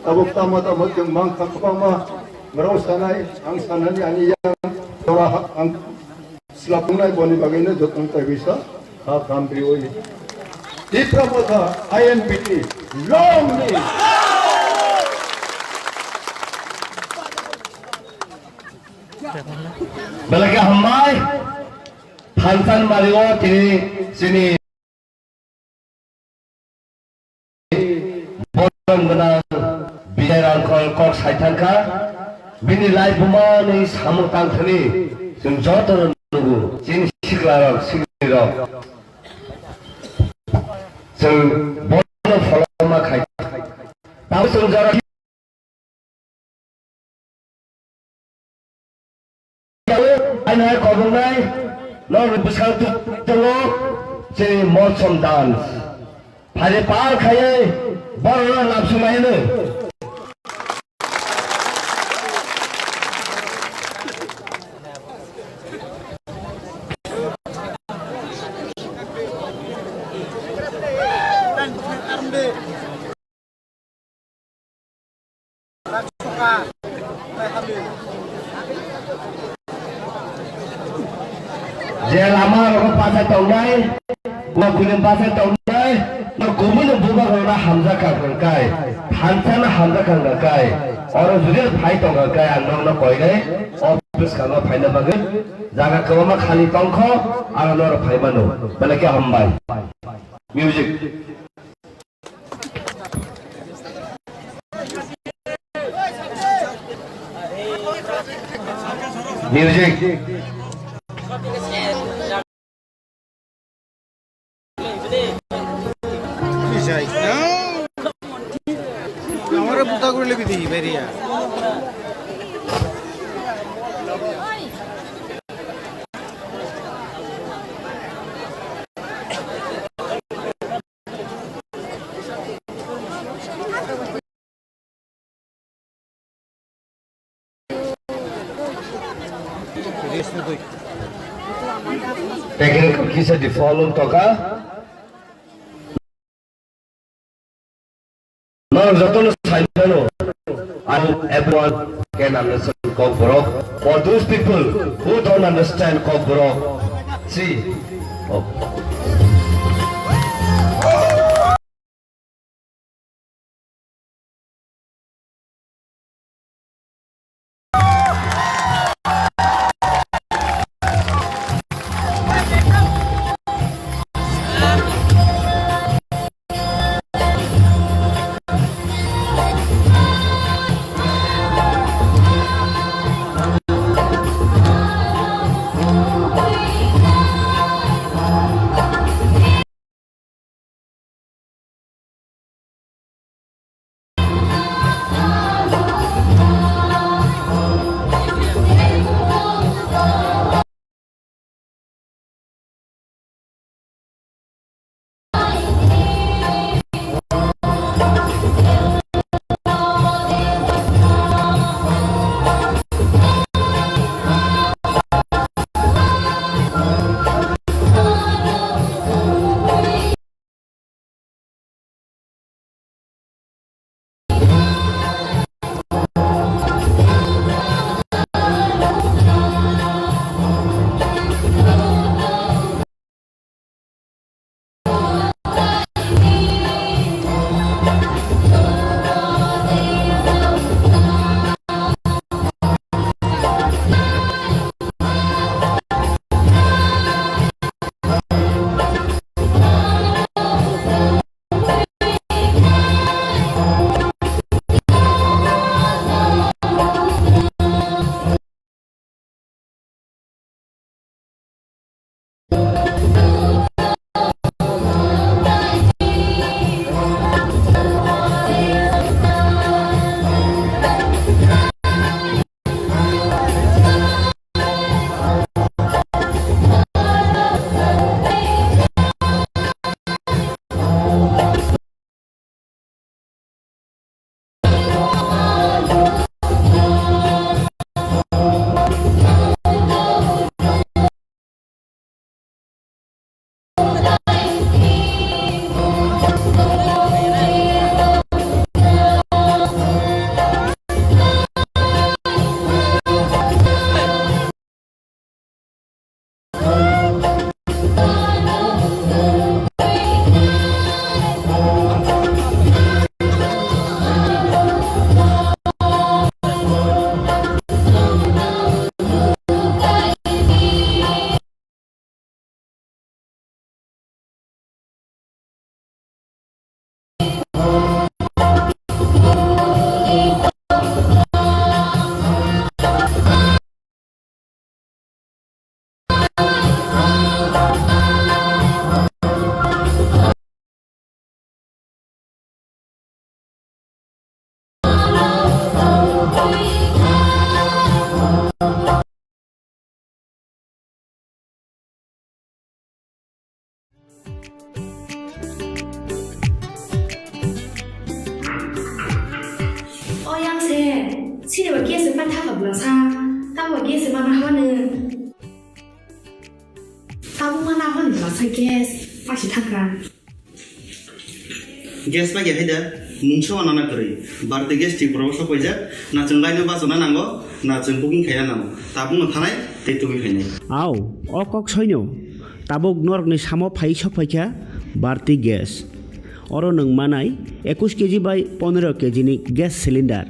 tabuk tamo tamo chwng mang kha kwbangma, borok sanai, ang sanani ani yang, tora ha, ang slap wngnai boni bagwino jotono taibo sa, ha kam riwi. Tipra Motha, I N B T, long live! Belai khe hambai, Thansan Mario tini chini Borom gwnang Bijay Rangkhol kok sai thangkha, bini lai bumani samung tangthani chwng jotono nugo, chini siklarok, siklirok. Chwng bono pholoma khai. Tamo chwng jora Aino hai kobongnai, norok bwskango tongo chini Molsom dance. Phai de par khaiwi borokno lamsumai hino. Je lama rok bachai tongnai, bo buini bachai tongnai, no kubuni bubagrokno hamjak kha hwnkhai, thansano hamjak kha hwnkhai, oro jodi phai tongkha khe ang nokno koinai, office khango phaina bagwi jaga kwbangma khali tongkho, ang norok phai mano, belai khe hambai. Music. Music. Amare buta guri lebi di beria. Technical kisa di follow toka. Norok jotono sai mano, I hope everyone can understand Kokborok. For those people who don't understand Kokborok, see. Oh. Sini ba gas ma thaka bwlasa. Tamo gas ma na hwane. Tamo ma na hwane bwlasa gas. Pasi thaka. Gas ma ge haida. Mungsa wana na kwrwi. Bharti Gas Tripura o sok paijak. Na chwng line o bachana nango. Na chwng booking khaina nango. Tabuk no thanai tei tubui khainai. Au, o kok soino. Tabuk norokni samo phai sok phaikha Bharti Gas. Oro nwng manai ekush K G bai pondro K G ni gas cylinder.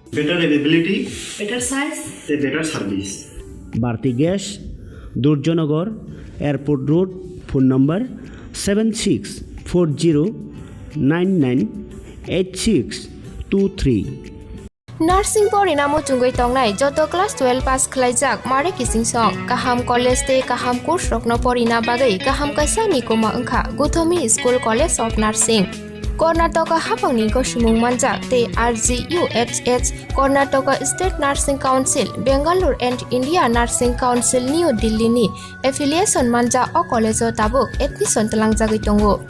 Better availability, better size, tei better service. Bharti Gas, Durjanagar, Airport Road, phone number seven six four zero nine nine eight six two three. Nursing porina muchungwi tongnai joto class twelve pass khlaijak mare kiching song, kaham college tei kaham course rokno porina bagwi kaham kaisa ni koma wngkha Guthomi School College of Nursing. Karnataka haphangni gosimung manjak tei R G U H H Karnataka State Nursing Council, Bangalore and India Nursing Council New Delhi ni affiliation manjak o college o tabuk admission twlangjagwi tongo.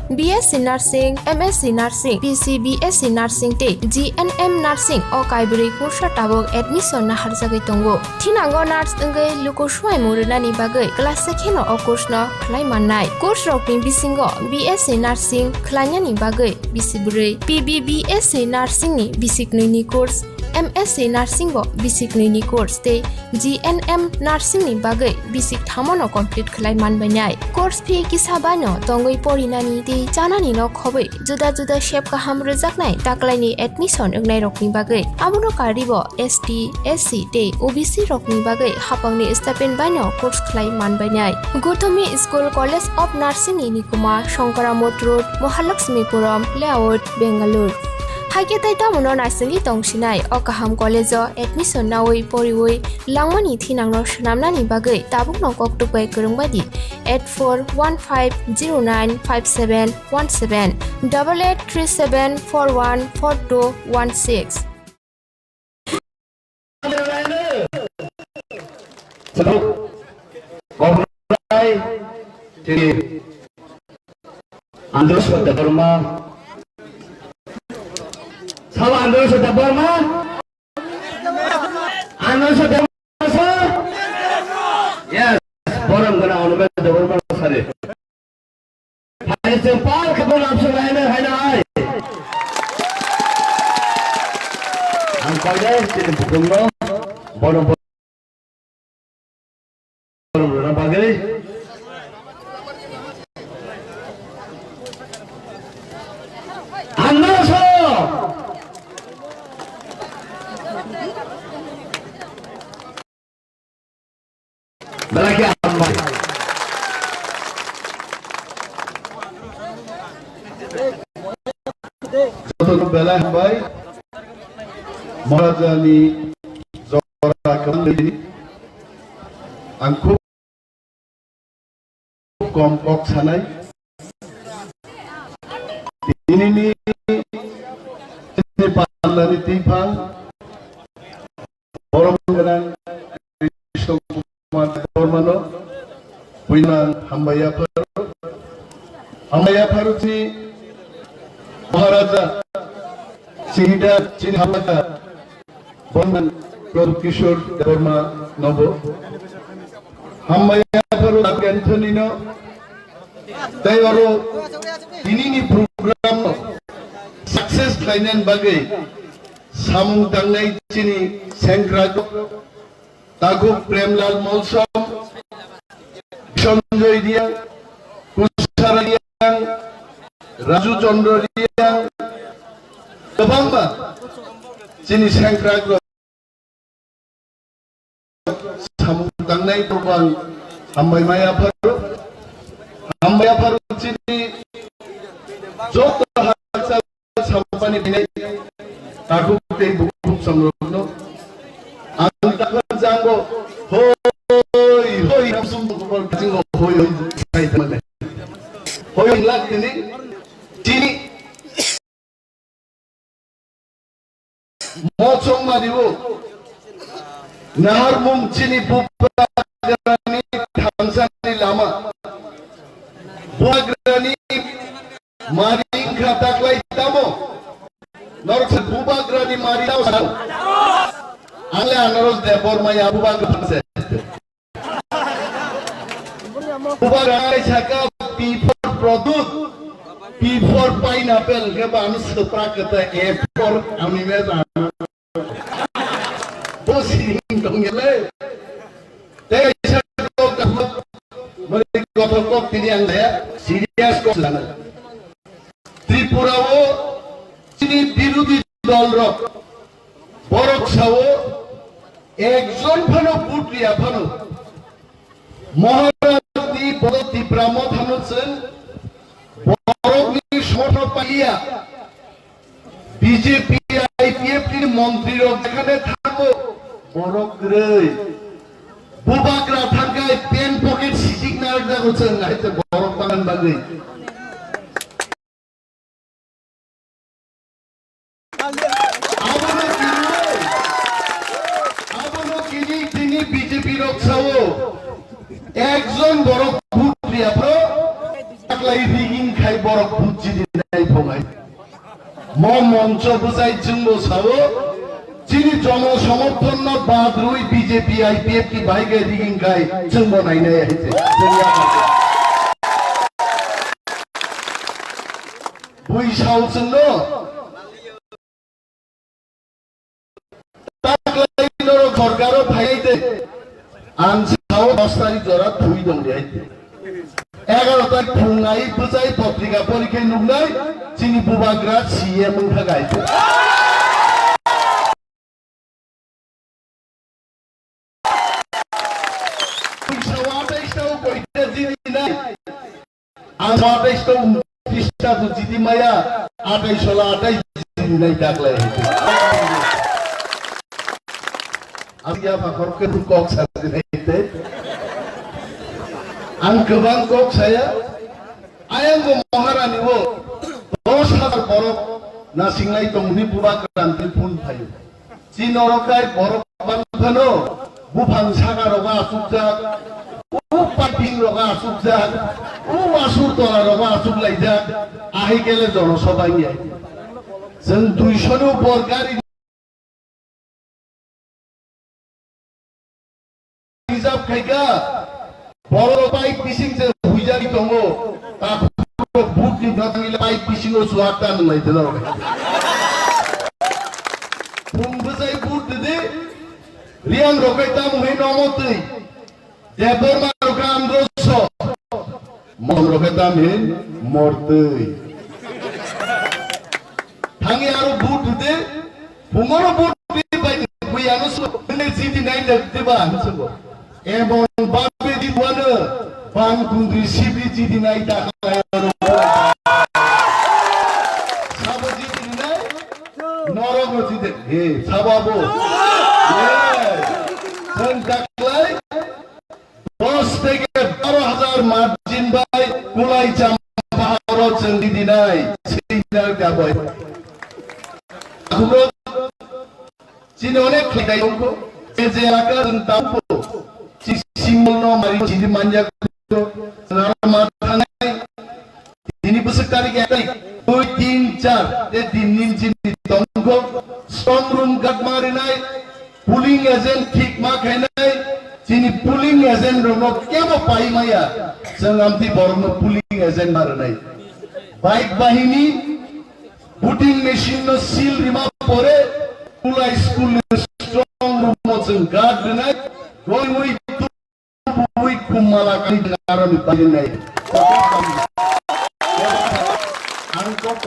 B S C Nursing, M S C Nursing, P C B S C Nursing tei G N M Nursing o kaibrwi kursa tabuk admission naharjagwi tongo. Thinango nurse wngwi luku swmai mung rwnani bagwi class se kheno o course no khlai mannai. Course rokni bisingo B S C Nursing khlainani bagwi bisi bwrwi, P B B S C Nursing ni bisi kwnwi ni course, M S C Nursing bo bisi kwnwi ni course tei G N M Nursing ni bagwi bisi kthamo no complete khlai manbainai. Course fee kisa bai no tongwi porinani tei chanani no khobwi juda juda sep kaham rwjaknai taklaini admission wngnairokni bagwi. Abono karwibo S T, S C tei O B C rokni bagwi haphangni stipend baino course khlai manbainai. Guthomi School College of Nursing ni nikuma Shankaramot Road, Mahalakshmipuram Layout, Bangalore. Haikhe tei tamono naisingwi tongsinai o kaham college o admission nawi poriwi langmani thinangno swnamnani bagwi tabukno kok tukbai kwrwngbaidi eight four one five zero nine five seven one seven, double eight three seven four one four two one six. Andrew Debbarma. Sabo Andrew Debbarma. Andrew Debbarma. Yes. Borom gana Andrew Debbarma sari. Hai se par khabon apsu laina haina hai. Ang koi dai, tini bukum no. Borom Rwna bagwi. Anno so. Belai khe hambai. Jotono belai hambai. Maharajani jora kwbangni ang khub kom kok sanai. Tinini chini pandani twiphang borom gwnang Krishna Kumar Debbarmano buinang hambai yapharo. Hambai yapharo si Maharaja Singida chini hambai Boman Prabhu Kishore Debbarma nobo. Hambai yapharo Anthony no. Tei oro tinini program no success khlainani bagwi samung tangnai chini sengkrak Takhuk Premlal Molsom, Sanjoy Reang, Kusara Reang, Raju Chandra Reang, kwbangma chini sengkrak rok samung tangnai tobang hambai maya pharo, hambai pharo chini joto haksa Sampani binai takhuk tei bukhuk samrokno ang takha jango hoi hoi hamsum bukhuk jingo hoi hoi sai thamane. Hoi hoi lak tini chini mochong madibo. Naharmung chini bubagrani thangsani lama. Bubagrani mari wngkha taklai tamo. Norok se bubagrani mari tamo. Debbarma ya bubagra se. Bubagra saka P for product, P for pineapple ke ban supra kata A for ami me jana. Bo sining tong gele. Tei kaisa kok, mani kothok kok tini ang jaya, serious kok sana. Tripura o chini birodhi dol rok, borok sao ekjon phano vote riya phano Maharaj ni bodo Tipra Motha no chwng borok ni somorthon paiya. B J P I P F ni montri rok jekhane thango, borok kwrwi. Bubagra thangkai pen pocket sijik narwkjago chwng, hai te borok tangna bagwi. Abono kini, abono kini tini B J P rok sao, ekjon borok vote riya phro, taklai rigging khai borok vote jidi nai phongai. Mo moncho bwsai chwngbo sao, chini jono somorthon no bad rwi B J P I P F ni bai khe rigging khai chwngbo nainai hai se. Chwng ya kha. Bui sao chwngno. Taklai norok sorkaro phaiai de. Ang sao dos tarik jora thui dong de. Egaro tarik phung ai bwchai potrika porikhe nuknai chini bubagra C M wngkha gai. Sao atai sao koita jini nai. Ang atai sao pista tu jiti maya, atai sola atai jiti nai daklai. Ang ya pakor ke tu kok sa nai te. Ang kebang kok saya, ayang go Maharani wo dos hazar borok nasinglai tongni bubagra ni phun phayo. Chini oro kai borok bang phano buphang saka rogo achukjak, u pating rogo achukjak, u asur tola rogo achuklaijak, ahai kele jonosabha wngya. Chwng duiso ni upor gari reserve khaikha, borok pipe bising se huijagwi tongo, takhuk vote ni bagwi pipe bisingo chuak ta nwnglai teno. Phung bwsai vote didi, Riang rok khe tamo hino motwi, Debbarma rok khe androso, Mon rok khe tamo hin mortwi. Thangwi aro vote didi, Phungoro vote ri bai buya no su ne jiti nai le diba hinsugo. Emon babe di wano bang kundri sibri jiti nai ta kaya no. Sabo jiti nai norok no jiti he sabo abo. Yes. Sen taklai. Dos theke baro hajar margin bai kulai cham baharo chwng di dinai, senior ka bai. Akhurok chini onek khlai dai ongko, je je elaka chwng tamo, chi simol no mari chini manya ko, narma thangai, Tini bwswk tarik ek tarik, dui, tin, char, tei tin din chini tongkho, strong room gatma rinai, polling agent thik ma khainai, chini polling agent rokno kebo pai maya, chwng amtwi borokno polling agent ma rwnai. Bike bahini, voting machine no seal rima pore, Kulai school ni strong room o chwng guard rwnai, goi mui Bui kumala kani aroni bagwi nai. Ang kok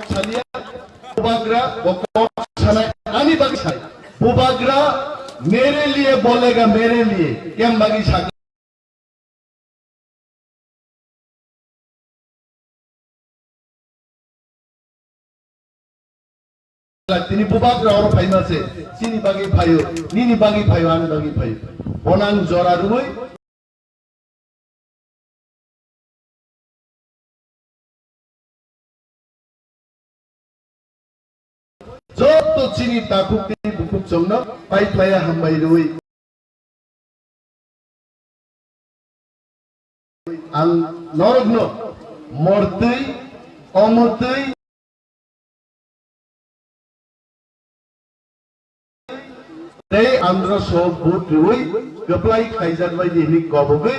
salia, bubagra, bokok sanai, ani bagwi sai. Bubagra, mere liye bolega, mere liye, kem bagwi sa. Tini bubagra oro phaima se, chini bagwi phaio, nini bagwi phaio, ani bagwi phaio. Bonang jora rwui. Joto chini takhuk tei bukhuk chongno pai phlaiya hambai rwui. Ang norokno mortwi, omotwi, tei andro so vote rwi kwplai khaijak bai di hwnwi kobogwi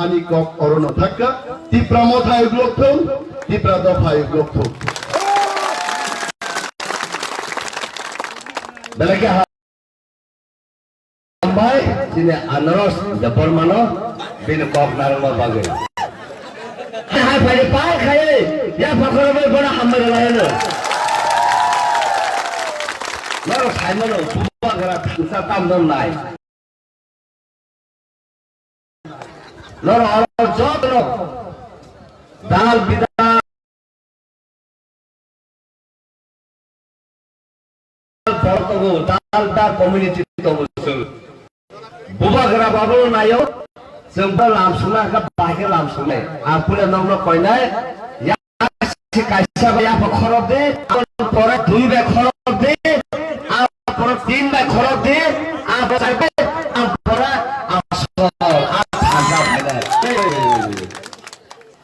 ani kok orono thakka, Tipra Motha yuglok thung, Tipra Dopha yuglok thung. Belai khe ha-, hambai, chini Anaros Debbarmano bini kok narwkma bagwi. Hai phai de par khai, ya phakoro bai bono hambai rwlaino. Norok saimano, bubagra thangsa tamno nai. Norok oro jotono dal bidal borok tongo, dal dal community tongo chwng. Bubagra babu nayo, chwng bo lam sungna kha bahai khe lam sungnai. Ang puila nokno koinai, ya si kaisa bai yapha khorok de, ang pore dui bai khorok de, ang pore tin bai khorok de, ang pore char bai, ang pore asol, ang thangsa phainai.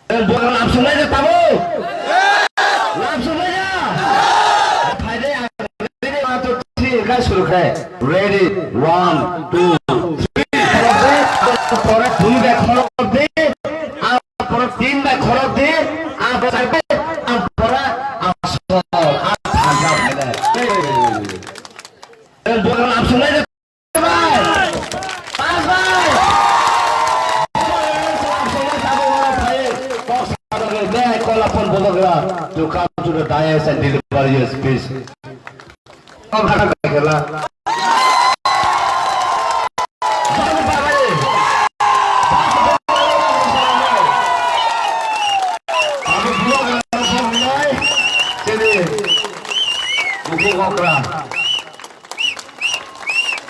Chwng bo lam sungnai de tamo? Lam sungnai ya? Phaide ang ready, one, two, three, kha suru khai. Ready, one, two, three. Khorok de, ang pore dui bai khorok de, ang pore tin bai khorok de, ang pore char bai, ang pore asol, ang thangsa phainai. Chwng bo lam sungnai de? May I call upon Bubagra to come to the dais and deliver your speech.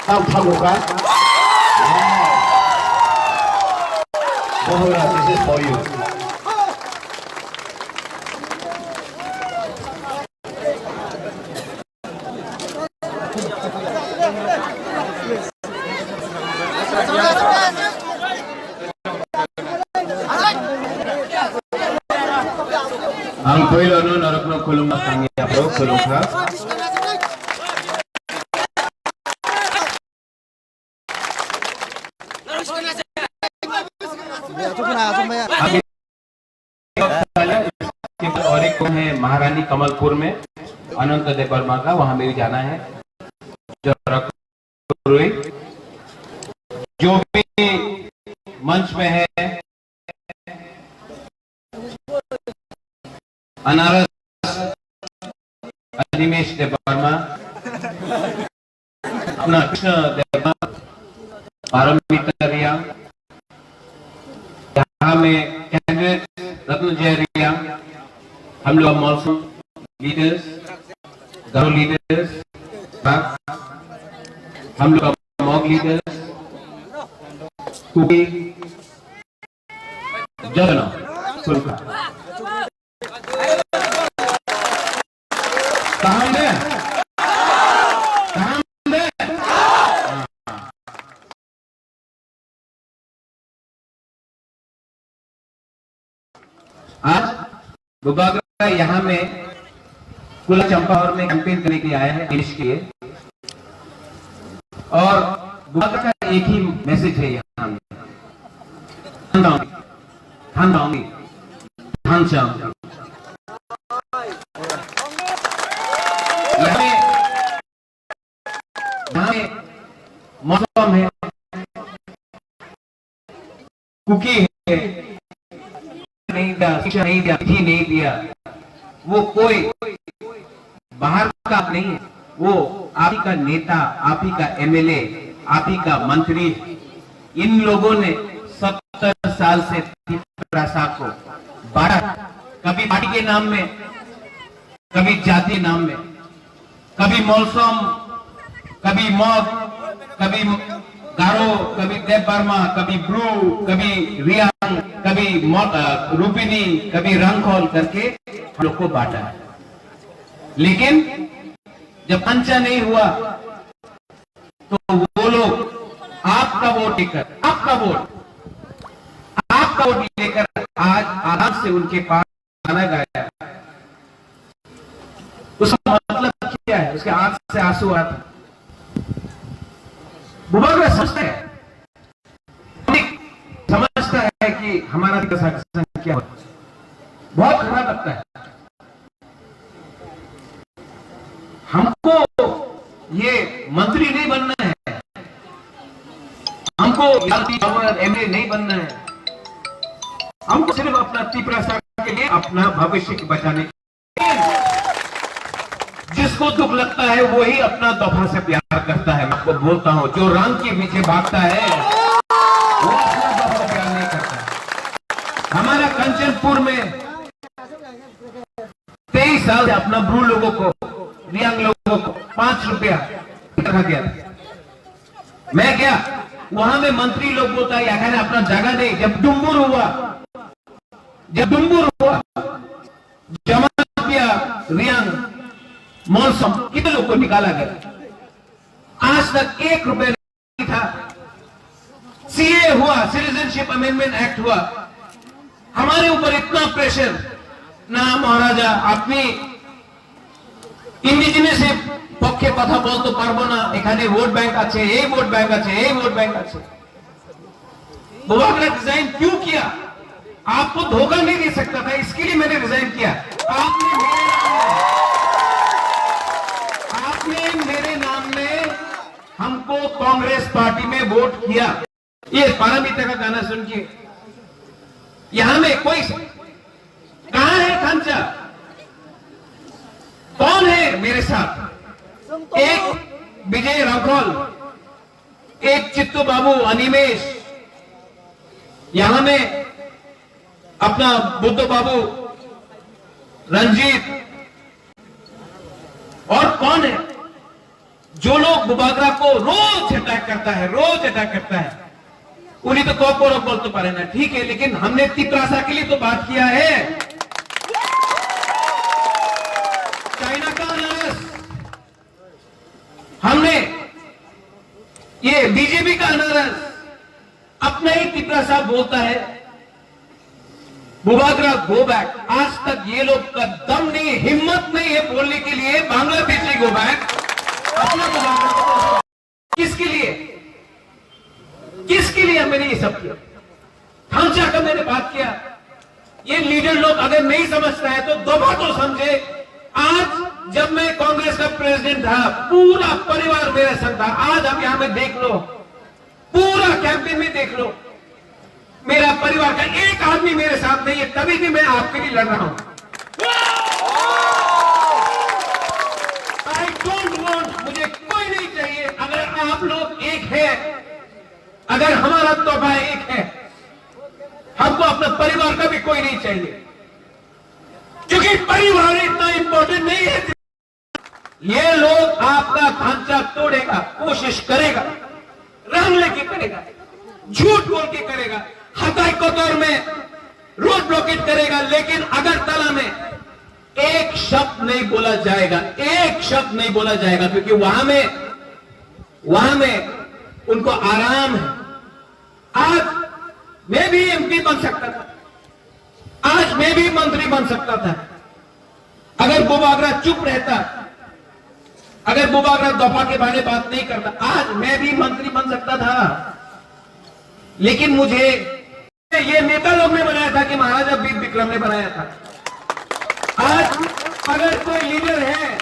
Tam thago ka? Bohra, this is for you. Ang puila no norokno khulumma tangwi aphuru khulumkha. और एक कौन है, महारानी कमलपुर में अनंत देव वर्मा का, वहां में भी जाना है। जो रख-, जो भी मंच में है, अनारस अनिमेश देव वर्मा, अपना कृष्ण देव वर्मा, पारमिता रियांग, यहाँ में कैंडिडेट रत्नजय रियांग, हम लोग मौसम लीडर्स, गारो लीडर्स, हम लोग मॉग लीडर्स, कुकी, जगन, सुनका। Kaham de? Kaham de? आज बुबागरा यहाँ में कुला चंपावर में कैंपेन करने के लिए आया है देश के लिए। और बुबागरा का एक ही मैसेज है यहाँ में, थान दाओ, थान दाओ, थान चाओ। यहाँ में, यहाँ में मौसम है, कुकी है, नहीं दिया, शिक्षा नहीं दिया, विधि नहीं दिया, वो कोई बाहर का नहीं है, वो आप ही का नेता, आप ही का एमएलए, आप ही का मंत्री। इन लोगों ने सत्तर साल से तिपरासा को बांटा, कभी पार्टी के नाम में, कभी जाति नाम में, कभी मौसम, कभी मग, कभी गारो, कभी देव वर्मा, कभी ब्रू, कभी रियांग, कभी मो-, अ, रूपिनी, कभी रंगखोल करके हम लोग को बांटा है। लेकिन जब पंचा नहीं हुआ, तो वो लोग आपका वोट लेकर, आपका वोट, आपका वोट लेकर आज आराम से उनके पास गाना गाया। उसका मतलब क्या है? उसके आंख से आंसू आ रहा था। बुबागरा समझता है, समझता है कि हमारा शासन क्या हो, बहुत खराब लगता है। हमको ये मंत्री नहीं बनना है, हमको एमएलए नहीं बनना है, हमको सिर्फ अपना तिपरासा के लिए अपना भविष्य के बचाने। जिसको दुख लगता है वही अपना दफा से प्यार करता है। मैं आपको बोलता हूँ, जो रंग के पीछे भागता है वो अपना दफा प्यार नहीं करता। हमारा कंचनपुर में तेईस साल से अपना ब्रू लोगों को, रियांग लोगों को पांच रुपया रखा गया। मैं गया, वहां में मंत्री लोग बोलता है, यहाँ अपना जगह नहीं। जब डुम्बुर हुआ, जब डुम्बुर हुआ, जमातिया, रियांग, मोलसम, कितने लोग को निकाला गया? आज तक एक रुपया नहीं था। सीए हुआ, सिटीजनशिप अमेंडमेंट एक्ट हुआ, हमारे ऊपर इतना प्रेशर। না মহারাজা, আপনি ইন্ডিজিনাস পক্ষে কথা বলতে পারবো না, এখানে ভোট ব্যাংক আছে, এই ভোট ব্যাংক আছে, এই ভোট ব্যাংক আছে। बुबागरा रिजाइन क्यों किया? आपको धोखा नहीं दे सकता था, इसके लिए मैंने रिजाइन किया। आपने मेरे नाम में, आपने मेरे नाम में हमको कांग्रेस पार्टी में वोट किया। ये पारमिता का गाना सुन के यहाँ में कोई, कहाँ है खांचा? कौन है मेरे साथ? एक विजय राघोल, एक चित्तू बाबू अनिमेश, यहाँ में अपना बुद्धू बाबू, रंजीत, और कौन है जो लोग बुबागरा को रोज अटैक करता है, रोज अटैक करता है? उन्हीं तो कॉकबोरक बोल तो पारे ना, ठीक है, लेकिन हमने तिपरासा के लिए तो बात किया है। चाइना का अनारस, हमने ये बीजेपी का अनारस, अपना ही तिपरासा बोलता है, बुबागरा गो बैक। आज तक ये लोग का दम नहीं है, हिम्मत नहीं है बोलने के लिए बांग्लादेशी गो बैक। अपना बुबागरा को, किसके लिए, किसके लिए मैंने ये सब किया? खांचा का मैंने बात किया। ये लीडर लोग अगर नहीं समझता है तो दफा तो समझे। आज जब मैं कांग्रेस का प्रेसिडेंट था, पूरा परिवार मेरे संग था। आज आप यहाँ में देख लो, पूरा कैंपेन में देख लो, मेरा परिवार का एक आदमी मेरे साथ नहीं है, तभी भी मैं आपके लिए लड़ रहा हूं। आई डोंट वांट, मुझे कोई नहीं चाहिए। अगर आप लोग एक है, अगर हमारा तोहफा एक है, हमको अपना परिवार का भी कोई नहीं चाहिए, क्योंकि परिवार इतना इंपॉर्टेंट नहीं है। ये लोग आपका खांचा तोड़ेगा, कोशिश करेगा, रंग लेके करेगा, झूठ बोल के करेगा, हताई कतर में रोड ब्लॉकेट करेगा, लेकिन अगरतला में एक शब्द नहीं बोला जाएगा, एक शब्द नहीं बोला जाएगा, क्योंकि वहां में, वहां में उनको आराम है। आज मैं भी एमपी बन सकता था, आज मैं भी मंत्री बन सकता था। अगर बुबागरा चुप रहता, अगर बुबागरा दफा के बारे बात नहीं करता, आज मैं भी मंत्री बन सकता था। लेकिन मुझे ये नेता लोग ने बनाया था कि महाराजा वीर विक्रम ने बनाया था? आज अगर कोई लीडर है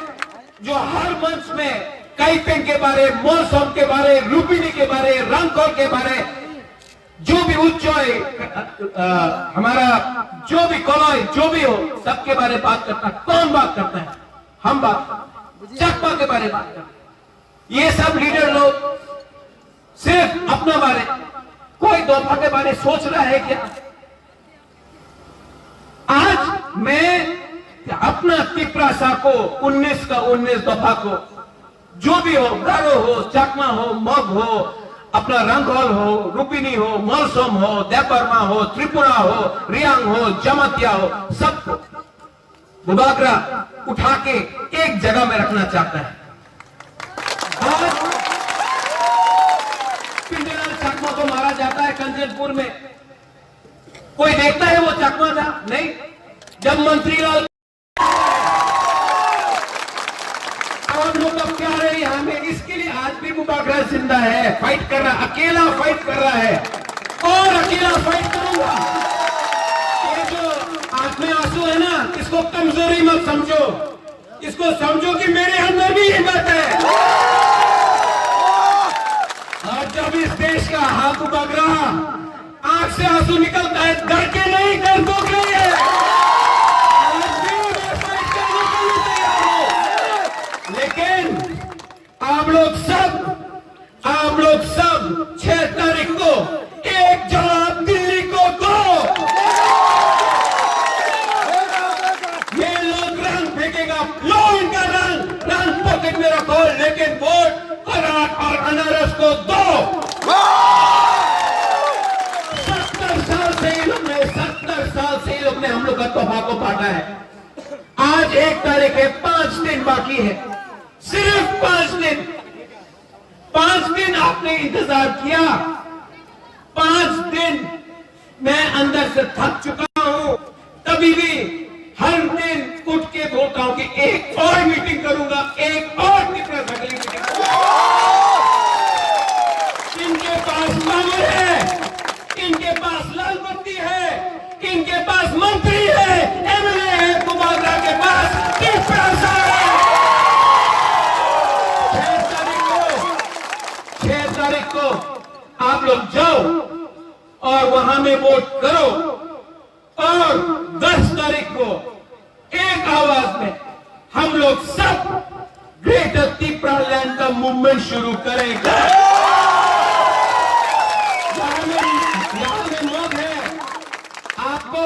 जो हर मंच में काइपेंग के बारे, मोलसोम के बारे, लुम्बिनी के बारे, रंगखोल के बारे, जो भी उच्चय, अ, हमारा जो भी कलय, जो भी हो, सबके बारे बात करता है। कौन बात करता है? हम बात करते हैं। चकमा के बारे बात करते हैं। ये सब लीडर लोग सिर्फ अपना बारे, कोई दफा के बारे सोच रहा है क्या? आज मैं अपना तिपरासा को, उन्नीस का उन्नीस दफा को, जो भी हो, गारो हो, चकमा हो, मग हो, अपना रंगखोल हो, लुम्बिनी हो, मोलसोम हो, देबबर्मा हो, त्रिपुरा हो, रियांग हो, जमातिया हो, सबको बुबागरा उठा के एक जगह में रखना चाहता है। आज पिंडीलाल चकमा को मारा जाता है कंचनपुर में, कोई देखता है वो चकमा था? नहीं। जब मंत्री लाल, आम लोग का प्यार है यहाँ में, इसके लिए आज भी बुबागरा जिंदा है, फाइट कर रहा, अकेला फाइट कर रहा है और अकेला फाइट करूंगा। ये जो आंख में आंसू है ना, इसको कमजोरी मत समझो, इसको समझो कि मेरे अंदर भी हिम्मत है। और जब इस देश का हाथ उबग रहा, आंख से आंसू निकलता है, डर के नहीं, डरपोक नहीं है। आज भी मैं फाइट करने के लिए तैयार हूं। लेकिन आप लोग सब, आप लोग सब छह तारीख को एक जवाब दिल्ली को दो। ये लोग रंग फेंकेगा, लो इनका रंग, रंग पॉकेट में रखो, लेकिन वोट कराट और अनारस को दो। सत्तर साल से ये लोग ने, सत्तर साल से ये लोग ने हम लोग का तोहफा को बांटा है। आज एक तारीख है, पांच दिन बाकी है, सिर्फ पांच दिन। पांच दिन आपने इंतजार किया, पांच दिन मैं अंदर से थक चुका हूं, तभी भी हर दिन उठ के बोलता हूं कि एक और मीटिंग करूंगा, एक और तीव्र सगली मीटिंग करूंगा। इनके पास पावर है, इनके पास लाल बत्ती है, इनके पास मंत्री है, एमएलए है, बुबागरा के पास टिप्पा है। छह तारीख को, छह तारीख को आप लोग जाओ और वहां में वोट करो और दस तारीख को एक आवाज में हम लोग सब ग्रेटर तिप्रा लैंड का मूवमेंट शुरू करेगा। यहाँ में, यहाँ में मौत है, आपको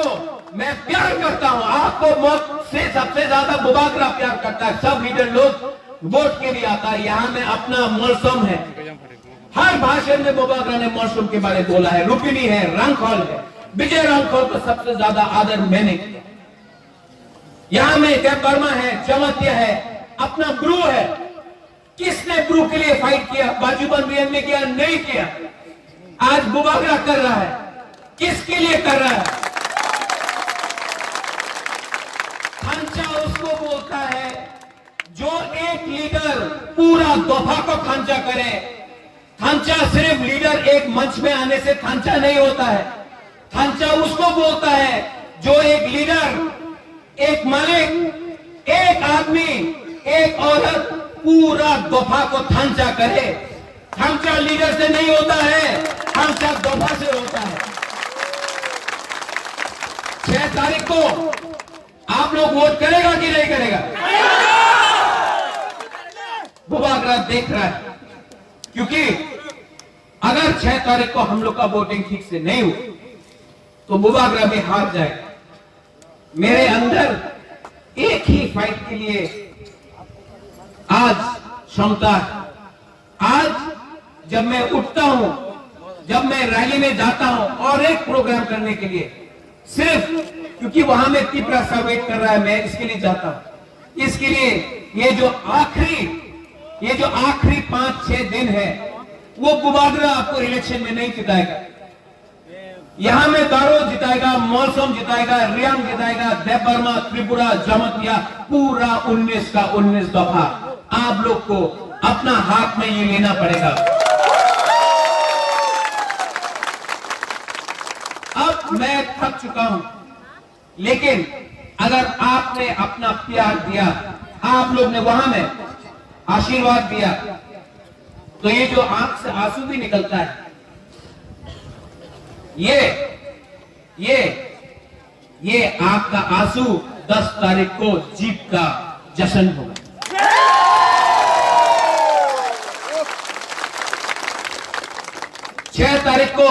मैं प्यार करता हूँ, आपको मौत से सबसे ज्यादा बुबागरा प्यार करता है। सब लीडर लोग वोट के लिए आता है। यहाँ में अपना मौसम है, हर भाषण में बुबागरा ने मौसम के बारे में बोला है, रुपिनी है, रांगखल है, विजय रांगखल को सबसे ज्यादा आदर मैंने किया। यहाँ में देव वर्मा है, जमातिया है, अपना ब्रू है। किसने ब्रू के लिए फाइट किया? बाजूबंद रियांग ने किया? नहीं किया। आज बुबागरा कर रहा है, किसके लिए कर रहा है? थांचा उसको बोलता है जो एक लीडर पूरा दोफा को थांचा करे। थांचा सिर्फ लीडर एक मंच में आने से थांचा नहीं होता है। थांचा उसको बोलता है जो एक लीडर, एक मालिक, एक आदमी, एक औरत पूरा दोफा को थांचा करे। थांचा लीडर से नहीं होता है, थांचा दोफा से होता है। छह तारीख को आप लोग वोट करेगा कि नहीं करेगा? बुबागरा देख रहा है, क्योंकि अगर छह तारीख को हम लोग का वोटिंग ठीक से नहीं हुई तो बुबागरा भी हार जाएगा। मेरे अंदर एक ही फाइट के लिए आज क्षमता है। आज जब मैं उठता हूं, जब मैं रैली में जाता हूं और एक प्रोग्राम करने के लिए, सिर्फ क्योंकि वहां में तिपरा वेट कर रहा है, मैं इसके लिए जाता हूं। इसके लिए ये जो आखिरी, ये जो आखिरी पांच छह दिन है, वो बुबागरा आपको इलेक्शन में नहीं जिताएगा। यहाँ में गारो जिताएगा, मौसम जिताएगा, रियांग जिताएगा, देबबर्मा, त्रिपुरा, जमतिया, पूरा उन्नीस का उन्नीस दफा आप लोग को अपना हाथ में ये लेना पड़ेगा। अब मैं थक चुका हूं, लेकिन अगर आपने अपना प्यार दिया, आप लोग ने वहां में आशीर्वाद दिया, तो ये जो आंख से आंसू भी निकलता है, ये, ये, ये आंख का आंसू दस तारीख को जीत का जश्न होगा। छह तारीख को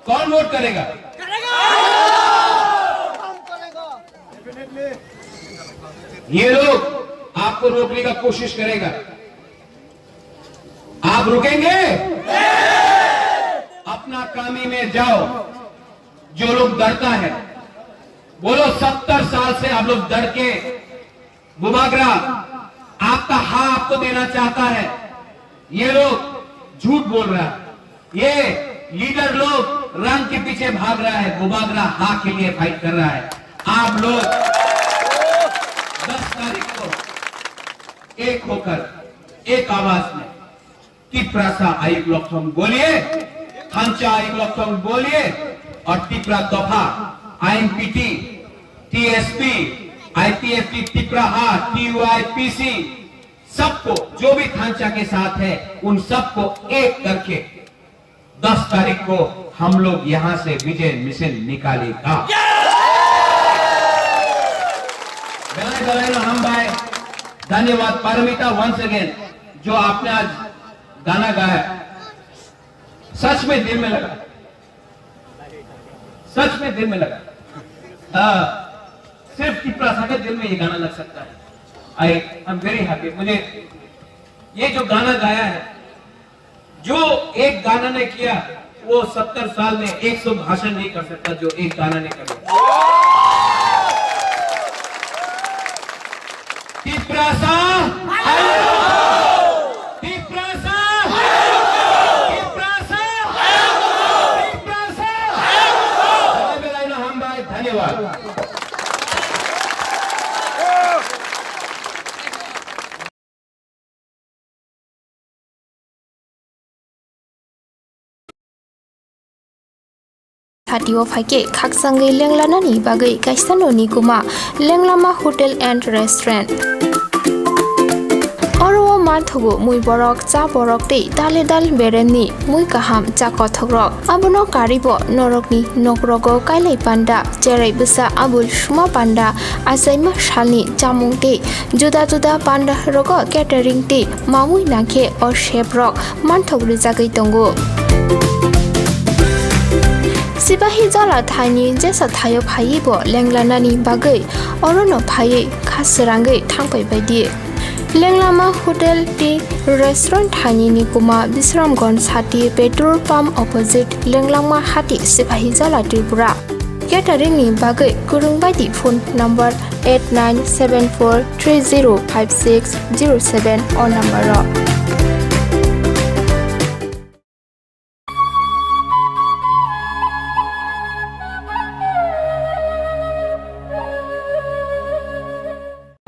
कौन वोट करेगा? ये लोग आपको रोकने का कोशिश करेगा। आप रुकेंगे? अपना कामी में जाओ। जो लोग डरता है, बोलो, सत्तर साल से आप लोग डर के बुबागरा आपका हाँ आपको देना चाहता है। ये लोग झूठ बोल रहा है। ये लीडर लोग रंग के पीछे भाग रहा है, बुबागरा हाँ के लिए फाइट कर रहा है। आप लोग दस तारीख को एक होकर, एक आवाज में तिप्रासा आयुग लक्षण बोलिए, खांचा आयुग लक्षण बोलिए और तिप्रा दफा, आईएनपीटी, टीएसपी, आईपीएफटी तिप्राहा, टीयूआईपीसी, सबको, जो भी खांचा के साथ है, उन सबको एक करके दस तारीख को हम लोग यहाँ से विजय मिशन निकालेगा। Belai belai no hambai. धन्यवाद पारमिता, once again जो आपने आज गाना गाया, सच में दिल में लगा, सच में दिल में लगा। हाँ, सिर्फ तिप्रासा के दिल में ये गाना लग सकता है। I am very happy। मुझे ये जो गाना गाया है, जो एक गाना ने किया, वो सत्तर साल में एक सौ भाषण नहीं कर सकता, जो एक गाना ने कर दिया। तिप्रासा, तिप्रासा, तिप्रासा, Tiprasa. Belai belai no hambai, धन्यवाद। Thati o phaikhe khakchangwi lenglanani bagwi kaisa noni kuma Lenglama Hotel and Restaurant. Oro o manthogo mui borok, cha borok tei dale dal beremni mui kaham, cha kothokrok. Abono karwibo norokni nokrogo kailai panda, cherai bwsa abul suma panda, achaima salni chamung tei juda juda panda rogo catering tei mamui nangkhe o chef rok manthok rijagwi tongo. Sipahi Jala thaini jesa thaio phaiwi bo lenglanani bagwi orono phaiwi kha srangwi thangpai baidi. Lenglama Hotel tei Restaurant thaini ni kuma Bisramganj hati petrol pump opposite Lenglama hati Sipahi Jala Tripura. Catering ni bagwi kwrwng baidi phone number eight nine seven four three zero five six zero seven o number o.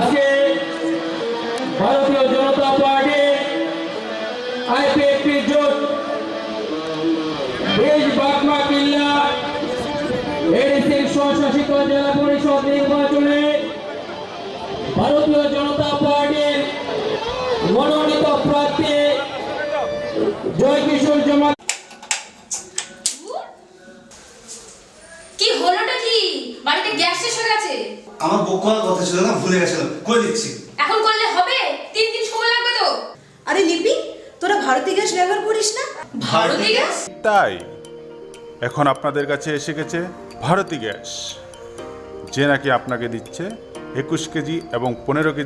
আজকে ভারতীয় জনতা party, IPFT জোট, বিশ বাগমা কিল্লা এডিসির স্বশাসিত জেলা পরিষদ নির্বাচনে ভারতীয় জনতা পার্টির মনোনীত প্রার্থী জয়কিশোর জমাতিয়া। কি হলোটা কি? বাড়িতে গ্যাস শেষ হয়ে গেছে। আমার বউ করার কথা ছিল না, ভুলে গেছিল, করে দিচ্ছি। এখন করলে হবে? তিন দিন সময় লাগবে তো। আরে লিপি, তোরা ভারতী গ্যাস ব্যবহার করিস না? ভারতী গ্যাস? তাই এখন আপনাদের কাছে এসে গেছে ভারতী গ্যাস, যে নাকি আপনাকে দিচ্ছে একুশ কেজি এবং পনেরো কেজি